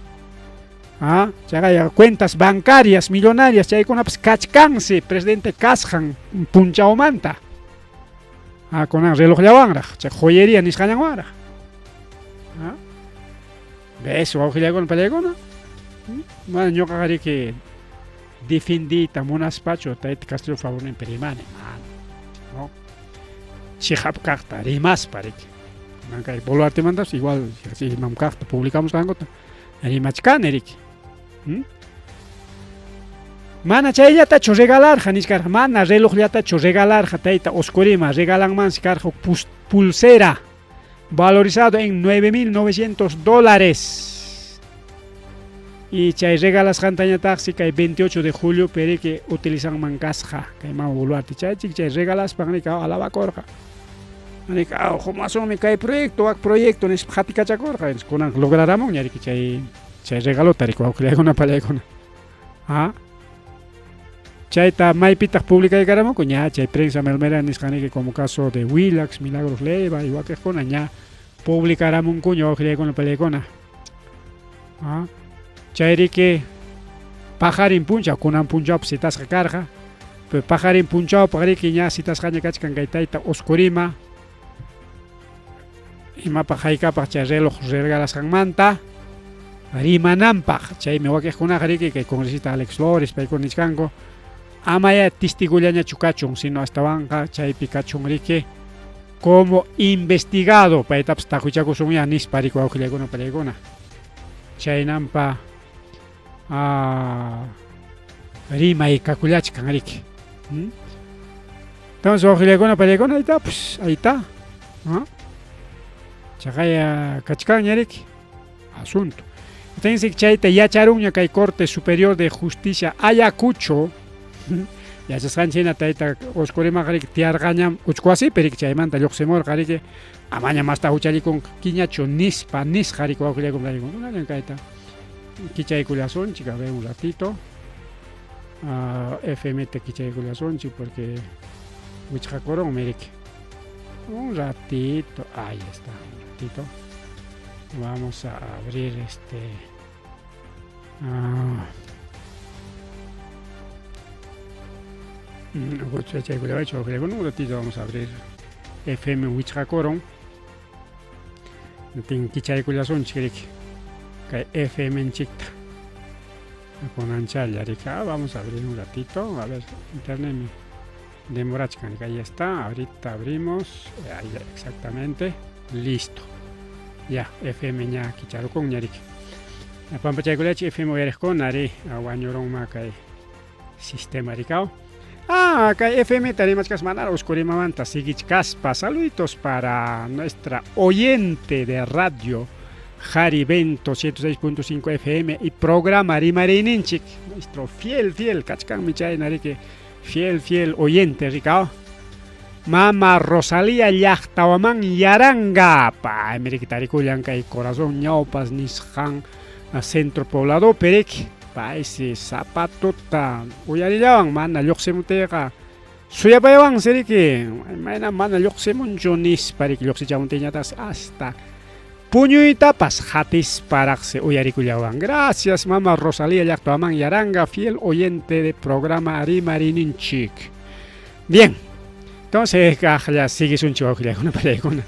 Ah, chaqaya cuentas bancarias millonarias chaykunapas kachkansi presidente kasqan punchawmanta. Ah, kunan relojllawanraq, chay joyería nisqallanwanraq. Ah. ¿Ves? Wawqillaykuna pallaykuna. Mana ñuqaqa riki defendiyta munaspachu tayta Castillo favorninpi rimani, mana. No. Chiqap kaqta rimaspa riki. Kunan kay Boluartemantapas igual imam kaqta publicamusqankuta rimachkani riki. Mana chayllatachu regalarqa nichkarqa, mana relojllatachu regalarqa tayta Oscorima, regalanmansi karqa huk pulsera valorizado en 9.900 dólares. Y chay regalasqantañataqsi kay 28 de julio periki utilizanman kasqa kay mama Boluarte. Chaychik chay regalaspan rika alabakurqa. Rika humasunmi kay proyecto, wak proyecto nispa qatikachakurqa. Kunan lograramunña riki chay chay regalota riki wawqillaykuna pallaykuna. Ah. Chayta maypitaq publicaykaramunku ña chay prensa melmera nisqan riki como caso de Willax, Milagros Leiva y wakiqkuna ña publicaramunkuña wawqillaykuna pallaykuna. Ah. Chay riki paqarin punchaw kunan punchawpi citasqa karqa. Pero paqarin punchawpaq riki ña citasqaña kachkan kay tayta Oscorima imapaq haykapaq chay reloj regalasqanmanta rimananpaq. Chaymi wakiqkunaqa riki kay congresista Alex Flores paykuna nichkanku amaya testigullañachu kachun, sino astawanqa chaypi kachun riki como investigado paytapas taquchakusunya nispa riki wawqillaykuna pallaykuna. Chaynampa rimay kakullachkan riki. Entonces wawqillaykuna pallaykuna ahí está, pues ahí está. Chaqaya kachkanña riki asunto. Entonces chayta yacharunña kay Corte Superior de Justicia Ayacucho. Yachasqanchik hina tayta Oscorimaqa riki tiyarqañam uchku wasipi riki chaymanta lluqsimurqa riki amaña masta huchallikunkiñachu nispa nisqa riki wawqillaykuna pallaykuna. Kayta kichaykullasunchik, a ver un ratito. FM ta kichaykullasunchik porque wichqakurunmi riki. Un ratito, ahí está, un ratito. Vamos a abrir este. Un ratito vamos a abrir FM wichqakurun. Tin kichaykullasunchik riki. Kay FM nchikta. Kunanchalla riki. Vamos a abrir un ratito. A ver, internet me demorachkan. Ahí está. Ahorita abrimos. Ahí exactamente. Listo. Ya, FM ña kicharukunña riki. Pampachaykullachi FM uyariqkuna ri wañurunma kay sistema rikao. Ah, kay FM tarimachkas manara Oscorimamanta siguichkaspa. Saluditos para nuestra oyente de radio Jarivento 106.5 FM y programa Rimariyninchik. Nuestro fiel, fiel, kachkanmi chayna riki, fiel, fiel oyente rikao. Mama Rosalía llaqtawaman Yaranga. Paymi riki tarikullan kay corazón ñawpas nisqan centro poblado periki. Paysi zapatota uyarillawan mana lluqsimutiyqa suyapayawansi riki. Mayna mana lluqsimunchu nispa riki lluqsichamuntiñataqsi hasta Puñuytapas hatisparaqsi uyarikullawan. Gracias mama Rosalía Llaqtaman Yaranga, fiel oyente de programa Rimariyninchik. Bien, entonces kaqlla siguisunchik wawqillaykuna pallaykuna.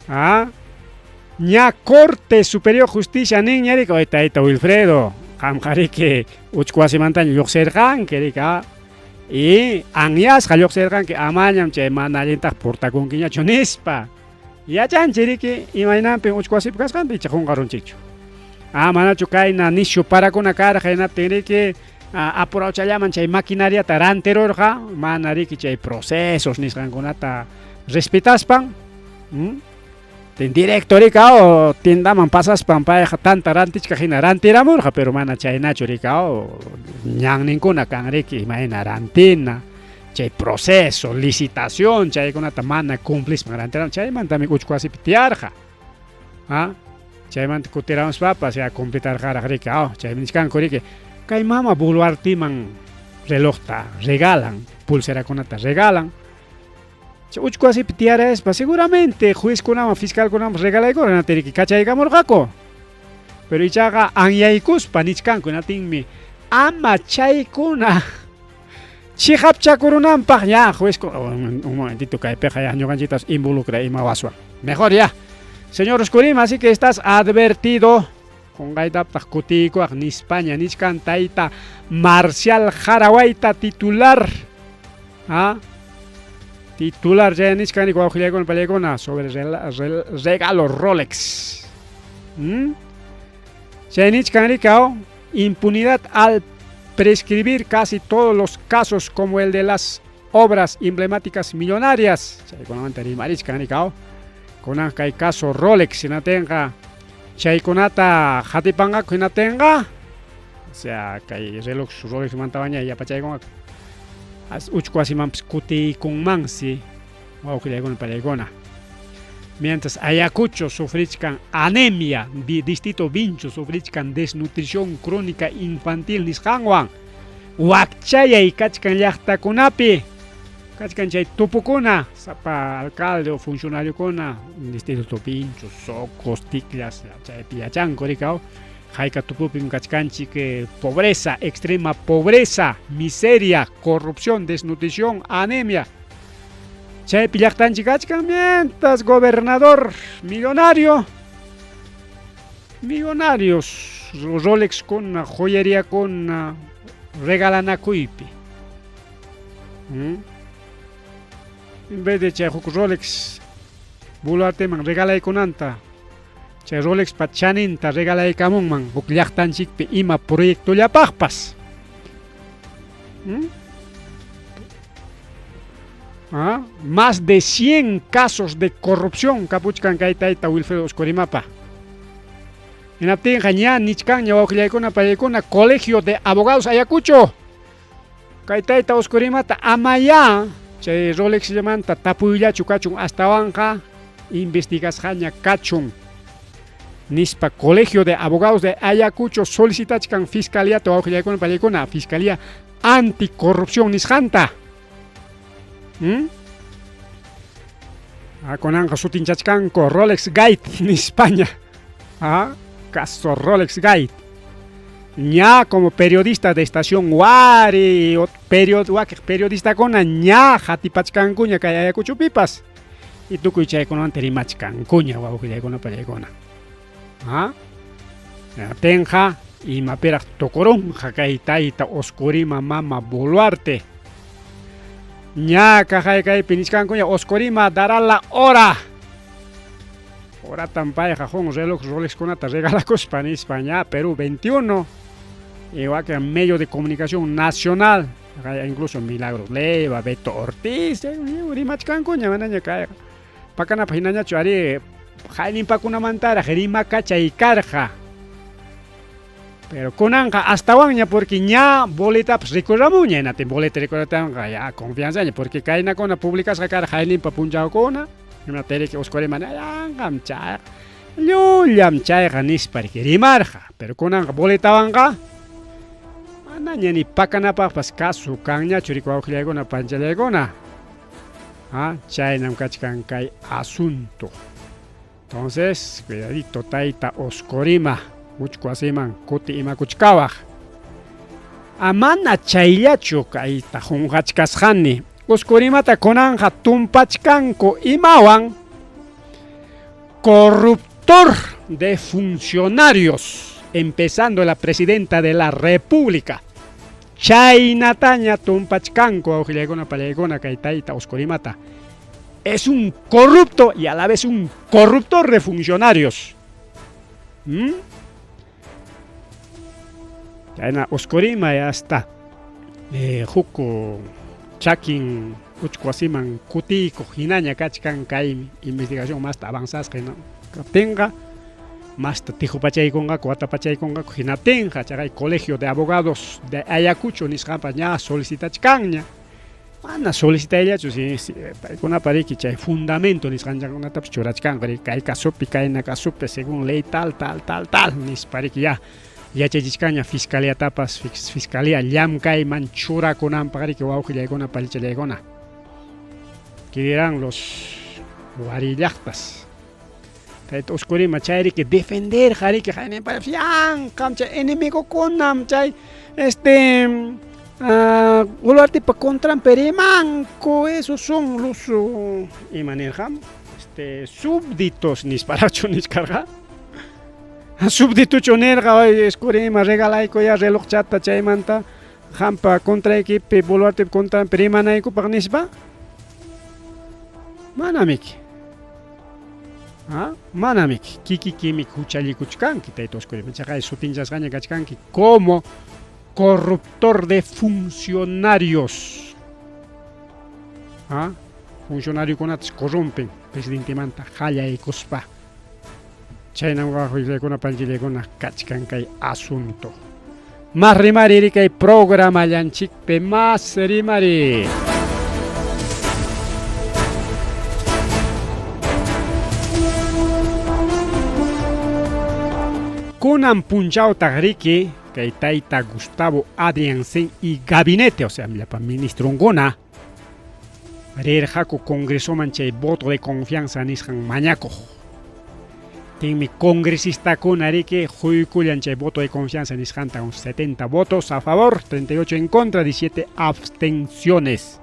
Ah, ña Corte Superior Justicia ninña riki, oy tayta Wilfredo, qamqa riki uchku wasimantaña lluqsirqanki riki, ah, y anyasqa lluqsirqanki amañam chay mana allintaq portakunkiñachu nispa. Yachanchik riki imaynanpim uchku wasipi kasqanta icha qunqarunchikchu. Ah, manachu kayna nishu parakuna karqa hinaptin riki apurawchallaman chay maquinariata rantirurqa, mana riki chay procesos nisqankunata respetaspan. Tin directo rika o tiendaman pasaspan payqa tanta rantichkaq hina rantiramurqa, pero mana chaynachu rika o ñanninkuna kan riki imayna rantina. Chay proceso, licitación, chaykunata mana cumplispan rantiram, chaymantami uchku wasipi tiyarqa. Ah, chaymanta kutiramuspapas ya cumplitarqaraq riki, ah, chaymi nichkanku riki, kay mama Boluartiman relojta regalan, pulserakunata regalan. Chay uchku wasipi tiyaraspa seguramente juezkunaman, fiscalkunaman regalaykurqa, hinaptin riki kachaykamurqaku. Pero ichaqa anyaykuspa nichkanku, hinaptinmi ama chaykuna chiqapchakurunanpaq ya juez, un momentito, kaypiqa ya ñuqanchiktas involucra ima waswan. Mejor ya. Señor Oscorima, así que estás advertido. Qunqaytaptaq kutiykuwaq nispaña nichkan tayta Marcial Jarahuayta titular. ¿Ah? Titular chay nichkan wawqillaykuna pallaykuna sobre regalo Rolex. Chay nichkan rikaw impunidad al prescribir casi todos los casos como el de las obras emblemáticas millonarias. Chaykunamanta rimarichkan rikaw. Kunan kay caso Rolex hinatinqa chaykunata hatipanqaku hinatinqa, o sea, kay reloj Rolex mantawaña yapachaykunqaku. Uchku wasimanpas kutiykunmansi wawqillaykuna pallaykuna. Mientras Ayacucho sufrichkan anemia, distrito Vincho sufrichkan desnutrición crónica infantil nisqanwan. Wakchayay kachkan llaqtakunapi, kachkan chay tupukuna, sapa alcalde o funcionariokuna, distrito Vincho, Socos, Ticlas, chaypi yachanku rikaw, hayka tupupim kachkanchik pobreza, extrema pobreza, miseria, corrupción, desnutrición, anemia. Chaypi llaqtanchik kachkan mientras gobernador millonario, millonarios Rolex kuna, joyería kuna regalanakuypi. En vez de chay huk Rolex Boluarteman regalaykunanta, chay Rolex pa chaninta regalaykamunman huk llaqtanchikpi ima proyectollapaqpas. ¿Ah? Más de 100 casos de corrupción kapuchkan kay tayta Wilfredo Oscorimapa. Hinaptinqa ña nichkanña wawqillaykuna pallaykuna Colegio de Abogados Ayacucho. Kay tayta Oscorimata amayá chay Rolex llamanta tapuyllachu kachun astawanqa investigasqaña kachun. Nispa Colegio de Abogados de Ayacucho solicitachkan fiscalía wawqillaykuna pallaykuna Fiscalía Anticorrupción nisqanta. Kunanqa sutinchachkanku Rolex Gate nispaña. Ah, caso Rolex Gate. Ña como periodista de estación Wari, periodista kuna ña hatipachkankuña kay Ayacuchopipas. Y tukuy chaykunamanta rimachkankuña wawqillaykuna pallaykuna. Ah, tenja imapiraq tukurunqa kay tayta Oscorima mama Boluarte. Ña kaqay kaypi nichkankuña Oscorima dará la hora. Horatan payqa jun reloj Rolexkunata regalakuspa nispa ña Perú 21. Igual que medio de comunicación nacional, incluso Milagros Leiva, Beto Ortiz, rimachkankuña manaña kayqa. Pakanapaq hinañachu ari hayninpakunamantaraq rimakachay karqa. Pero kunanqa astawanña porque ña boletapas rikuramuña, hinaptin boleta rikuratanqa ya confianzaña porque kaynakuna publicasqa karqa hayninpa punchawkuna, hinaptin Oscorima yanqam chayqa, llullam chayqa nispa rimarqa. Pero kunanqa boletawanqa manaña ni pakanapaqpas kasu kanñachu riki wawqillaykuna panchallaykuna. Ah, chaynam kachkan kay asunto. Entonces, cuidadito tayta Oscorima, uchku wasiman kuti imakuchkawaq. Amana chayllachu kayta qunqachkasqani. Oscorimata kunanqa tumpachkanku imawan corruptor de funcionarios, empezando la presidenta de la República. Chaynataña tumpachkanku awqillaykuna pallaykuna kay tayta Oscorimata. Es un corrupto y a la vez un corruptor de funcionarios. Chayna Oscorima ya hasta huk chakin uchku wasiman kutiykuq hinaña kachkan kay investigación masta avanzasqa hina kaptinqa masta tijupachaykunqaku watapachaykunqaku hinaptinqa chaqay Colegio de Abogados de Ayacucho nisqanpas ña solicitachkanña. Mana solicitayllachu si, si paykunapa riki chay fundamento nisqanchakunatapas churachkanku riki kay casopi kayna casopi según ley tal tal tal tal nispa riki ya yachachichkanña fiscaliatapas fiscalía llamkayman churakunanpaq riki wawqillaykuna pallichallaykuna. ¿Qué dirán los warillaqtas? Tayta Oscorima chay riki defenderqa riki hayninpapas yanqam chay enemigokunam chay este Boluartepa contranpi rimanku esos son los ima nirqam este súbditos nisparachu nichkarqa súbditochu nirqa Oscorima regalayku ya relojchata chaymanta qampa contraykipi Boluartepa contranpi rimanaykupaq nispa manamiki. Manamiki kikikimik huchallikuchkanki tayta Oscorima chaqay sutinchasqaña kachkanki como corruptor de funcionarios. Funcionariokunatas corrompen presidentemanta qallaykuspa. Chaynam wawqillaykuna panchillaykuna kachkan kay asunto. Mas rimari kay programallanchikpi mas rimari. Kunan punchawtaq riki kay tayta Gustavo Adrianzen y gabinete, o sea, llapa ministronkuna rirqaku congresoman chay voto de confianza nisqan mañakuq. Tinmi congresistakuna riki quykullan chay voto de confianza nisqanta con 70 votos a favor, 38 en contra, 17 abstenciones.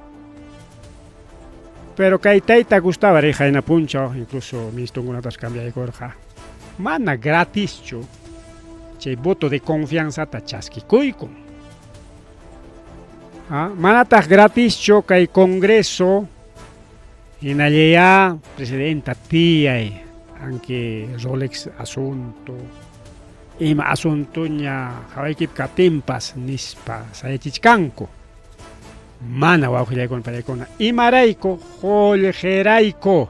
Pero kay tayta Gustavo riq hayna punchaw, incluso ministronkunatas cambiaykurqa. Mana gratischu chay voto de confianzata chaskikuykun. Manataq gratischu kay congreso hinallaya presidenta tiyay aunque Rolex asunto ima asuntoña hawaykipi kaptinpas nispa sayachichkanku. Mana wawqillaykuna pallaykuna imarayku qullqirayku.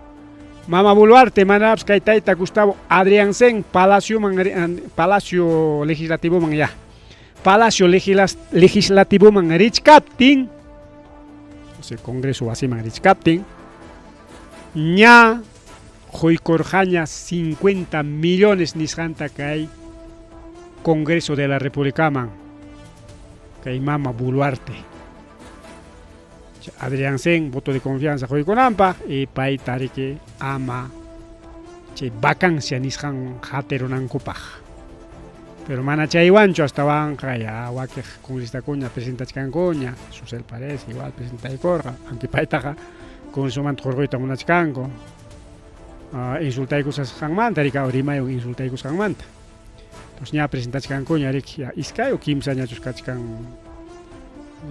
Mama Boluarte manapas kay tayta Gustavo Adrianzen Palacioman Palacio Legislativoman ya. Palacio Legislativoman richkaptin, o sea, Congreso wasiman richkaptin, ña quykurqaña 50 millones nisqanta kay Congreso de la Repúblicaman kay Mama Boluarte. Adrianzen voto de confianza quykunanpaq y payta riki ama chay vacancia nisqan hatirunankupaq. Pero mana chaywanchu astawanqa ya wakiq congresistakuna presentachkankuña, Susel Paredes igual presentaykurqa, aunque paytaqa congresomanta hurquyta munachkanku. Insultaykusqanmanta riki rimaywan insultaykusqanmanta. Entonces ña presentachkankuña riki ya iskay o kimsa ñachus kachkan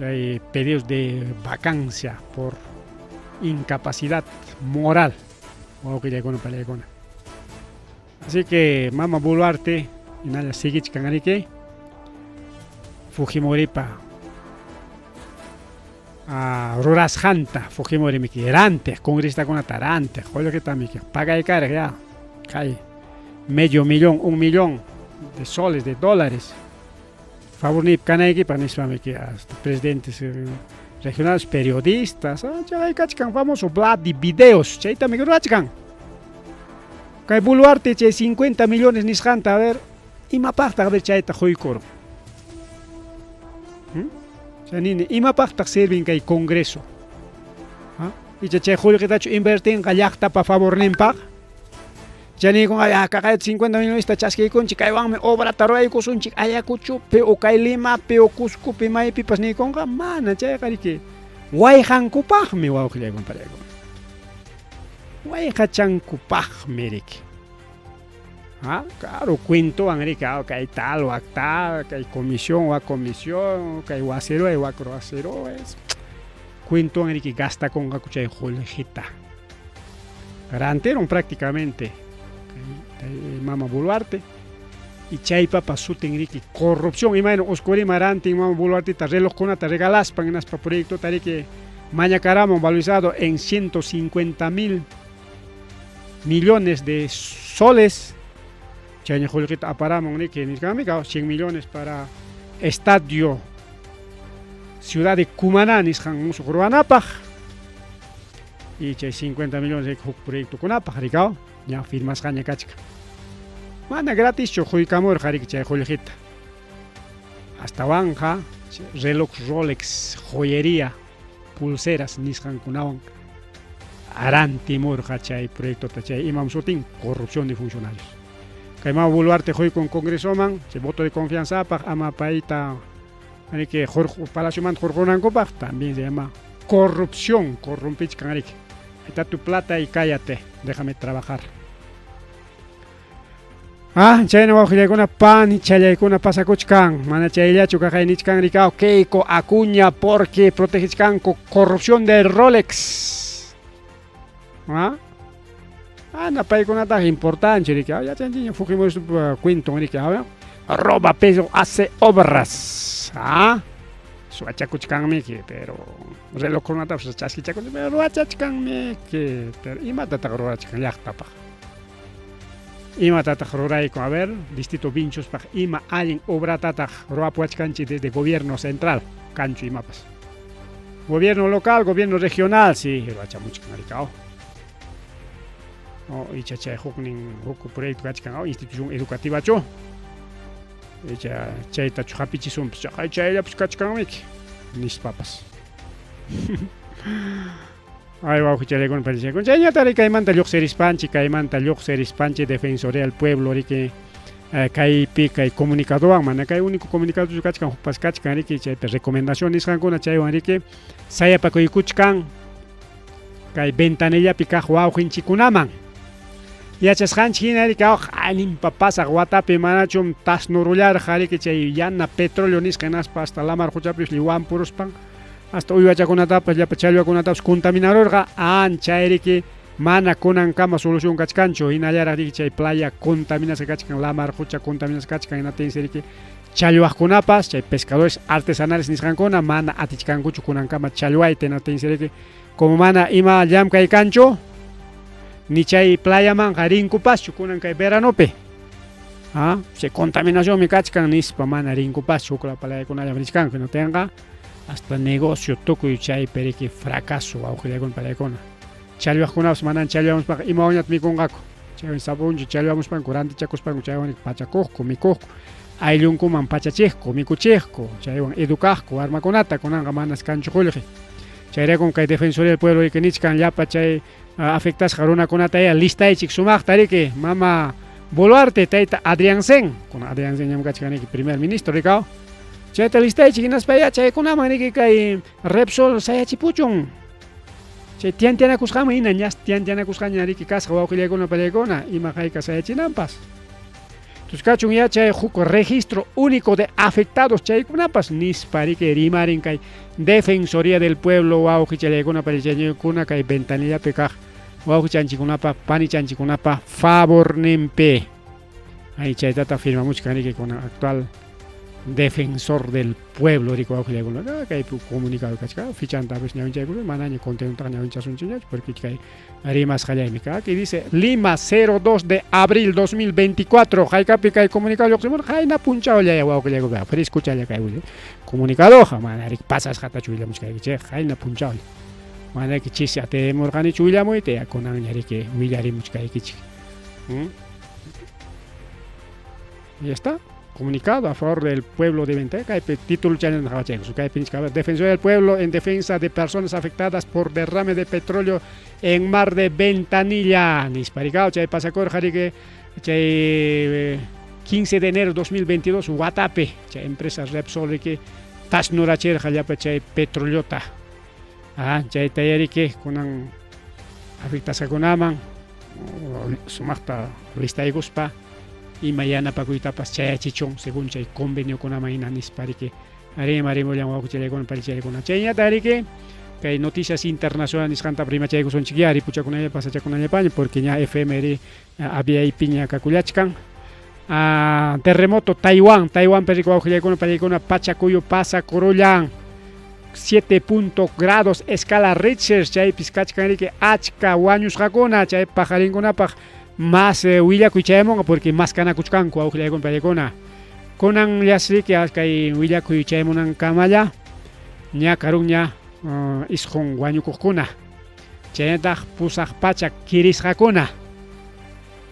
hay pedidos de vacancia por incapacidad moral. Wawqillaykuna pallaykuna. Así que Mama Boluarte hinalla siguichkan riki Fujimoripa rurasqanta Fujimori miki rantiq congresistakunata rantiq qullqita miki pagaykariq ya kay medio millón, un millón de soles, de dólares favorniypi kanaykipaq nispa miki hasta presidentes regionales, periodistas, chay kachkan famoso Vladi videos, chayta miki rurachkan. Kay Boluarte chay 50 millones nisqanta a ver, imapaqtaq a ver chayta quykurun. Chay nini, imapaqtaq sirven kay congreso? Icha chay qullqitachu invertinqa llaqtapa favorninpaq? Chaniykunqa ya kaqay 50 millonesta chaskiykunchik, kaywanmi obrata ruraykusunchik Ayacuchopi o kay Limapi o Cuscopi maypipas niykunqa, mana chayqa riki wayqankupaqmi wawqillaykuna pariykuna. Wayqachankupaqmi riki. Ah, claro, cuentowan riki, ah, kay tal, wak tal, kay comisión, wak comisión, kay wasiruay, wak wasiruay. Cuentowan riki gastakunqaku chay qullqita. Rantirun prácticamente kay mama Boluarte y chaypapas sutin riki corrupción imayna Oscorima rantin mama Boluarteta relojkunata regalaspan hinaspa proyectota riki mañakaramun valorizado en 150 mil millones de soles chayña qullqita aparamun riki nisqanmi 100 millones para estadio ciudad de Cumaná nisqan musuq ruwanapaq y chay 50 millones riki huk proyectokunapaq rikaw ña firmasqaña kachkan mana gratischu quykamurqa riki chay qullqita astawanqa reloj Rolex joyería pulseras nisqankunawan rantimurqa chay proyectota chay imam sutin corrupción de funcionarios kay mama Boluarte quykun congresoman chay voto de confianzapaq ama payta riki palaciomanta hurqunankupaq también se llama corrupción corrompichkan riki ahí está tu plata y cállate déjame trabajar. Ah, chayna wawqillaykuna pani challaykuna pasakuchkan mana chayllachu kaqay nichkan rikaw Keiko Acuña porque protegichkanku corrupción de Rolex. Ah, ana paykunataq importante riki yachanchikña Fujimori cuento riki roba peso hace obras. Ah, suwachakuchkanmiki pero relojkunatapas chaskichakuchkan pero ruwachachkanmiki pero imatataq rurachkan llaqtapaq imatataq ruraykun a ver distrito Vinchospaq ima allin obratataq ruwapuwachkanchik desde gobierno central kanchu imapas gobierno local gobierno regional sí ruwachamuchkan rikaw oh, icha chay huknin huk proyecto kachkan oh, institución educativachu icha chaytachu hapichisunpas chaqay chayllapas kachkanmiki nispapas. Ay, wawqichallaykuna panichallaykuna chayñata riki kaymanta lluqsirispanchik kaymanta lluqsirispanchik Defensoría del Pueblo riki kaypi kay comunicadowan mana kay único comunicadochu kachkan hukpas kachkan riki chaypi recomendación nisqankuna chaywan riki sayapakuykuchkan kay ventanillapi kaq wawqinchikkunaman yachasqanchik hina riki aninpa pasaq watapi manachum tasnurullarqa riki chay yana petróleo nisqa hinaspa hasta lamar quchapis lliwampuruspan hasta uywachakunatapas llapa challwakunatapas contaminarurqa anchay riki mana kunankama solución kachkanchu hinallaraq riki chay playa contaminasqa kachkan lamar qucha contaminasqa kachkan hinaptinsi riki challwaqkunapas chay pescadores artesanales nisqankuna mana atichkankuchu kunankama challwayta hinaptinsi riki como mana ima llamkay kanchu ni chay playamanqa rinkupaschu kunan kay veranopi ah chay contaminacionmi kachkan nispa mana rinkupaschu huk playakunallam richkanku hinaptinqa hasta negocio tukuy chaypi riki fracaso wawqillaykuna palaykuna challwaqkunapas manan challwamuspaqa imawanñataq mikunqaku chaywan sapa punchaw challwamuspanku rantichakuspanku chaywan pachakuqku mikuqku ayllunkuman pachachiqku mikuchiqku chaywan educaqku warmakunata kunanqa manas kanchu qullqi chayraykum kay Defensoría del Pueblo riki nichkan llapa chay afectasqa runakunata ya listaychik sumaqta riki mama Boluarte tayta Adrianzen kunan Adrianzen ñam kachkan riki primer ministro rikaw chayta listaychik hinaspa ya chaykunaman riki kay Repsol sayachipuchun chay tiantianakusqanman hina ñas tiantianakusqaña riki kasqa wawqillaykuna pallaykuna ima hayka sayachinanpas entonces kachun ya chay huk registro único de afectados chaykunapas nispa riki rimarin kay Defensoría del Pueblo wawqichallaykuna pallachallaykuna kay ventanillapi kaq wawqichanchikkunapa panichanchikkunapa favorninpi ay chaytata firmamuchkan riki kunan actual defensor del pueblo riki wawqillaykuna kaypi comunicado kachkan fichanta a veces ñawinchaykuna manaña contenutaqa ñawinchasunchikñachu porque kay rimasqallaymi aquí dice Lima 02 de abril 2024 haykapi kay comunicado lluqsimurqa qayna punchawlla wawqillaykuna frescochalla kay comunicadoqa mana riki pasasqatachu willamuchkaykichik qayna punchawlla mana riki chisi atimurqanichu willamuyta ya kunanña riki willarimuchkaykichik. ¿Ya está? Comunicado a favor del pueblo de Ventanilla, kaypi título chayna qhawachaykusun, kaypi nichka, Defensoría del Pueblo en defensa de personas afectadas por derrame de petróleo en mar de Ventanilla, nispa chay pasakurqa riki chay 15 de enero 2022 watapi, chay empresa Repsol riki tasnurachirqa llapa chay petroleota. Ah, chayta riki kunan afectasqakunaman sumaqta listaykuspa ima yanapakuytapas chayachichun según chay conveniokunaman hina nispa riki rimarimullan wawqichallaykuna parichallaykuna. Chayñata riki kay noticias internacionales nisqanta rimachaykusunchik ya ripuchakunallapas pasachakunallapaña porque ña FM ri aviaypiña kakullachkan. Terremoto Taiwán, Taiwán riki wawqillaykuna parichallaykuna pachakuyu pasakurullan 7 punto grados escala Richter chaypis kachkan riki achka wañusqakuna chay pajarinkunapaq más willakuy chayamunqa porque más kanakuchkanku wawqillaykuna parichallaykuna. Kunan llasriki kay willakuy chayamunankamalla ña karunña isqun wañukuqkuna chaynataq pusaq pachak kirisqakuna.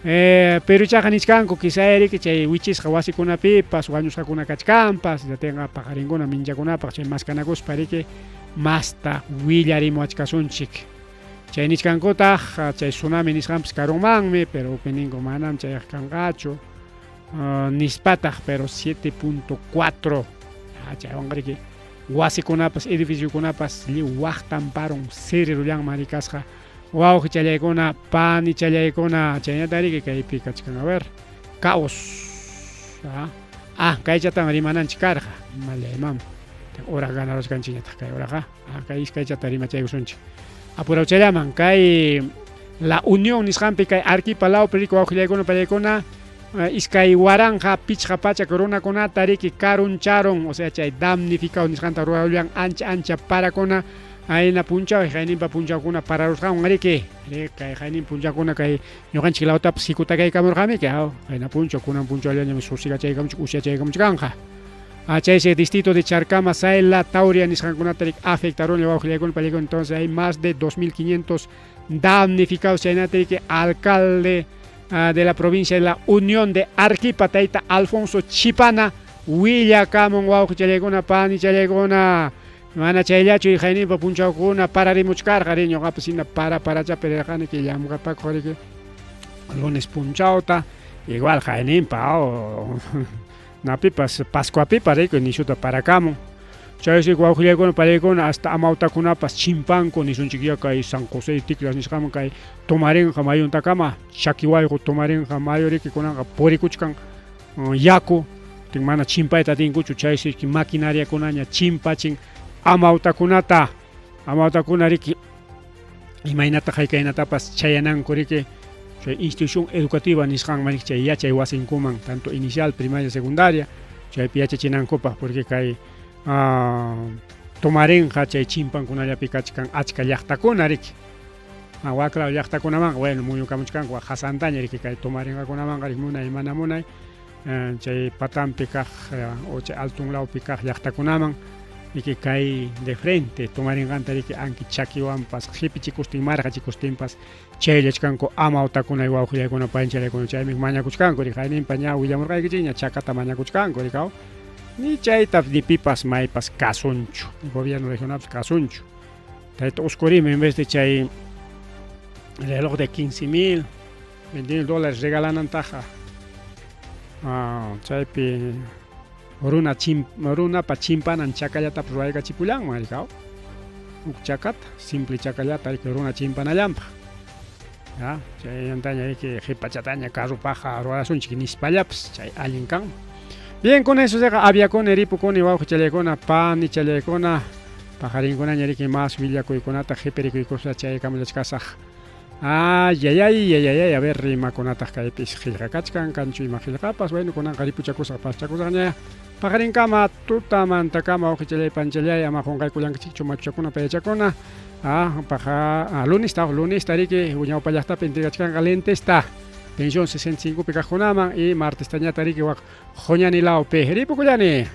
Pero ichaqa nichkanku quizá riki chay wichisqa wasikunapipas wañusqakuna kachkanpas yatinqa paqarinkuna minchakunapaq chay maskanakuspa riki masta willarimuwachkasunchik. Chay nichkankutaq chay tsunami nisqanpas karunmanmi, pero ninku manam chayqa kanqachu nispataq, pero 7.4 chaywanqa riki wasikunapas edificiokunapas lliw waqtan parun sirirullanman rikasqa wawqichallaykuna panichallaykuna chaynata riki kaypi kachkan, a ver, caos. Kaychatan rimananchik karqa mallaymam hora ganarusqanchikñataq kay horaqa kay iskaychata rimachaykusunchik apurawchallaman kay La Unión nisqanpi kay Arequipa lawpi riki wawqillaykuna pallaykuna iskay waranqa pichqa pachak runakunata riki karuncharun, o sea chay damnificado nisqanta rurarullan ancha ancha parakuna ayna punchaw hayninpa punchawkuna pararusqanwan riki kay haynin punchawkuna kay ñuqanchik lawtapas hikutakaykamurqamiki hayna punchaw kunan punchawllañami susigachaykamuchik usyachaykamuchkanqa. Chaysi distrito de Charcama, Sayla, Tauria nisqankunata riki afectaron wawqillaykuna pallaykuna, entonces hay más de 2500 damnificados chaynata riki alcalde de la provincia de la Unión de Arequipa, tayta Alfonso Chipana, willakamun wawqichallaykuna panichallaykuna mana chayllachu hayninpa punchawkuna pararimuchkarqa ri ñuqapas hina para parachapi rirqani kay llamkapakuq riki lunes punchawta igual hayninpa napipas Pascuapipas riki nishuta parakamun. Chaysi wawqillaykuna pallaykuna hasta amawtakunapas chimpanku nisunchikya kay San José Ticlas nisqaman kay Tomarinqa mayuntakama chakiwayqu Tomarinqa mayu riki kunanqa purikuchkan yaku mana chimpayta atinkuchu chaysi maquinariakunaña chimpachin amawtakunata amawtakuna riki imaynata haykaynatapas chayananku riki chay institución educativa nisqanman chay yachay wasinkuman tanto inicial, primaria, secundaria chaypi yachachinankupaq porque kay Tomarinqa chay chimpankunallapi kachkan achka llaqtakuna riki waklaw llaqtakunamanqa bueno muyukamuchkanku hasantaña riki kay Tomarinqakunamanqa riki munay mana munay chay patampi kaq o chay altun lawpi kaq llaqtakunaman riki kay de frente Tomarinqanta riki anki chakiwanpas qipichikustin marqachikustinpas chayllachkanku amawtakuna wawqillaykuna panchallaykuna chaymi mañakuchkanku riki hayninpa ña willamurqaykichikña chakata mañakuchkanku riki ni chayta ni pipas maypas kasunchu gobierno regionalpas kasunchu tayta Oscorima en vez de chay reloj de 15,000 20,000 dólares regalanantaqa chaypi runa runapa chimpanan chakallatapas ruwaykachipullanman riki huk chakata simple chakallata riki runa chimpanallanpaq ya chaymantaña riki qhipachataña carropaqa ruwarasunchik nispallapas chay allin kanman. Bien, con eso llega aviakuni ripukuni wawqichallaykuna panichallaykuna paqarinkunaña riki mas willakuykunata qhipirikuykuspa chaykamallachkasaq. Ay, ay, ay, ay, ay, ay, a ver, rimakunataq kaypis qillqa kachkan, kanchu ima qillqapas, bueno, kunanqa ripuchakusaq, paschakusaqña. Paqarinkama tutamantakama wawqichallay panchallay ama qunqaykullankichikchu machuchakuna payachakuna. Paqa lunista, lunista riki ñawpa llaqtapi entregachkanqa lentesta. Pensión 65 pi kaqkunaman y martestañata riki waq Juñani lawpi ripukullani.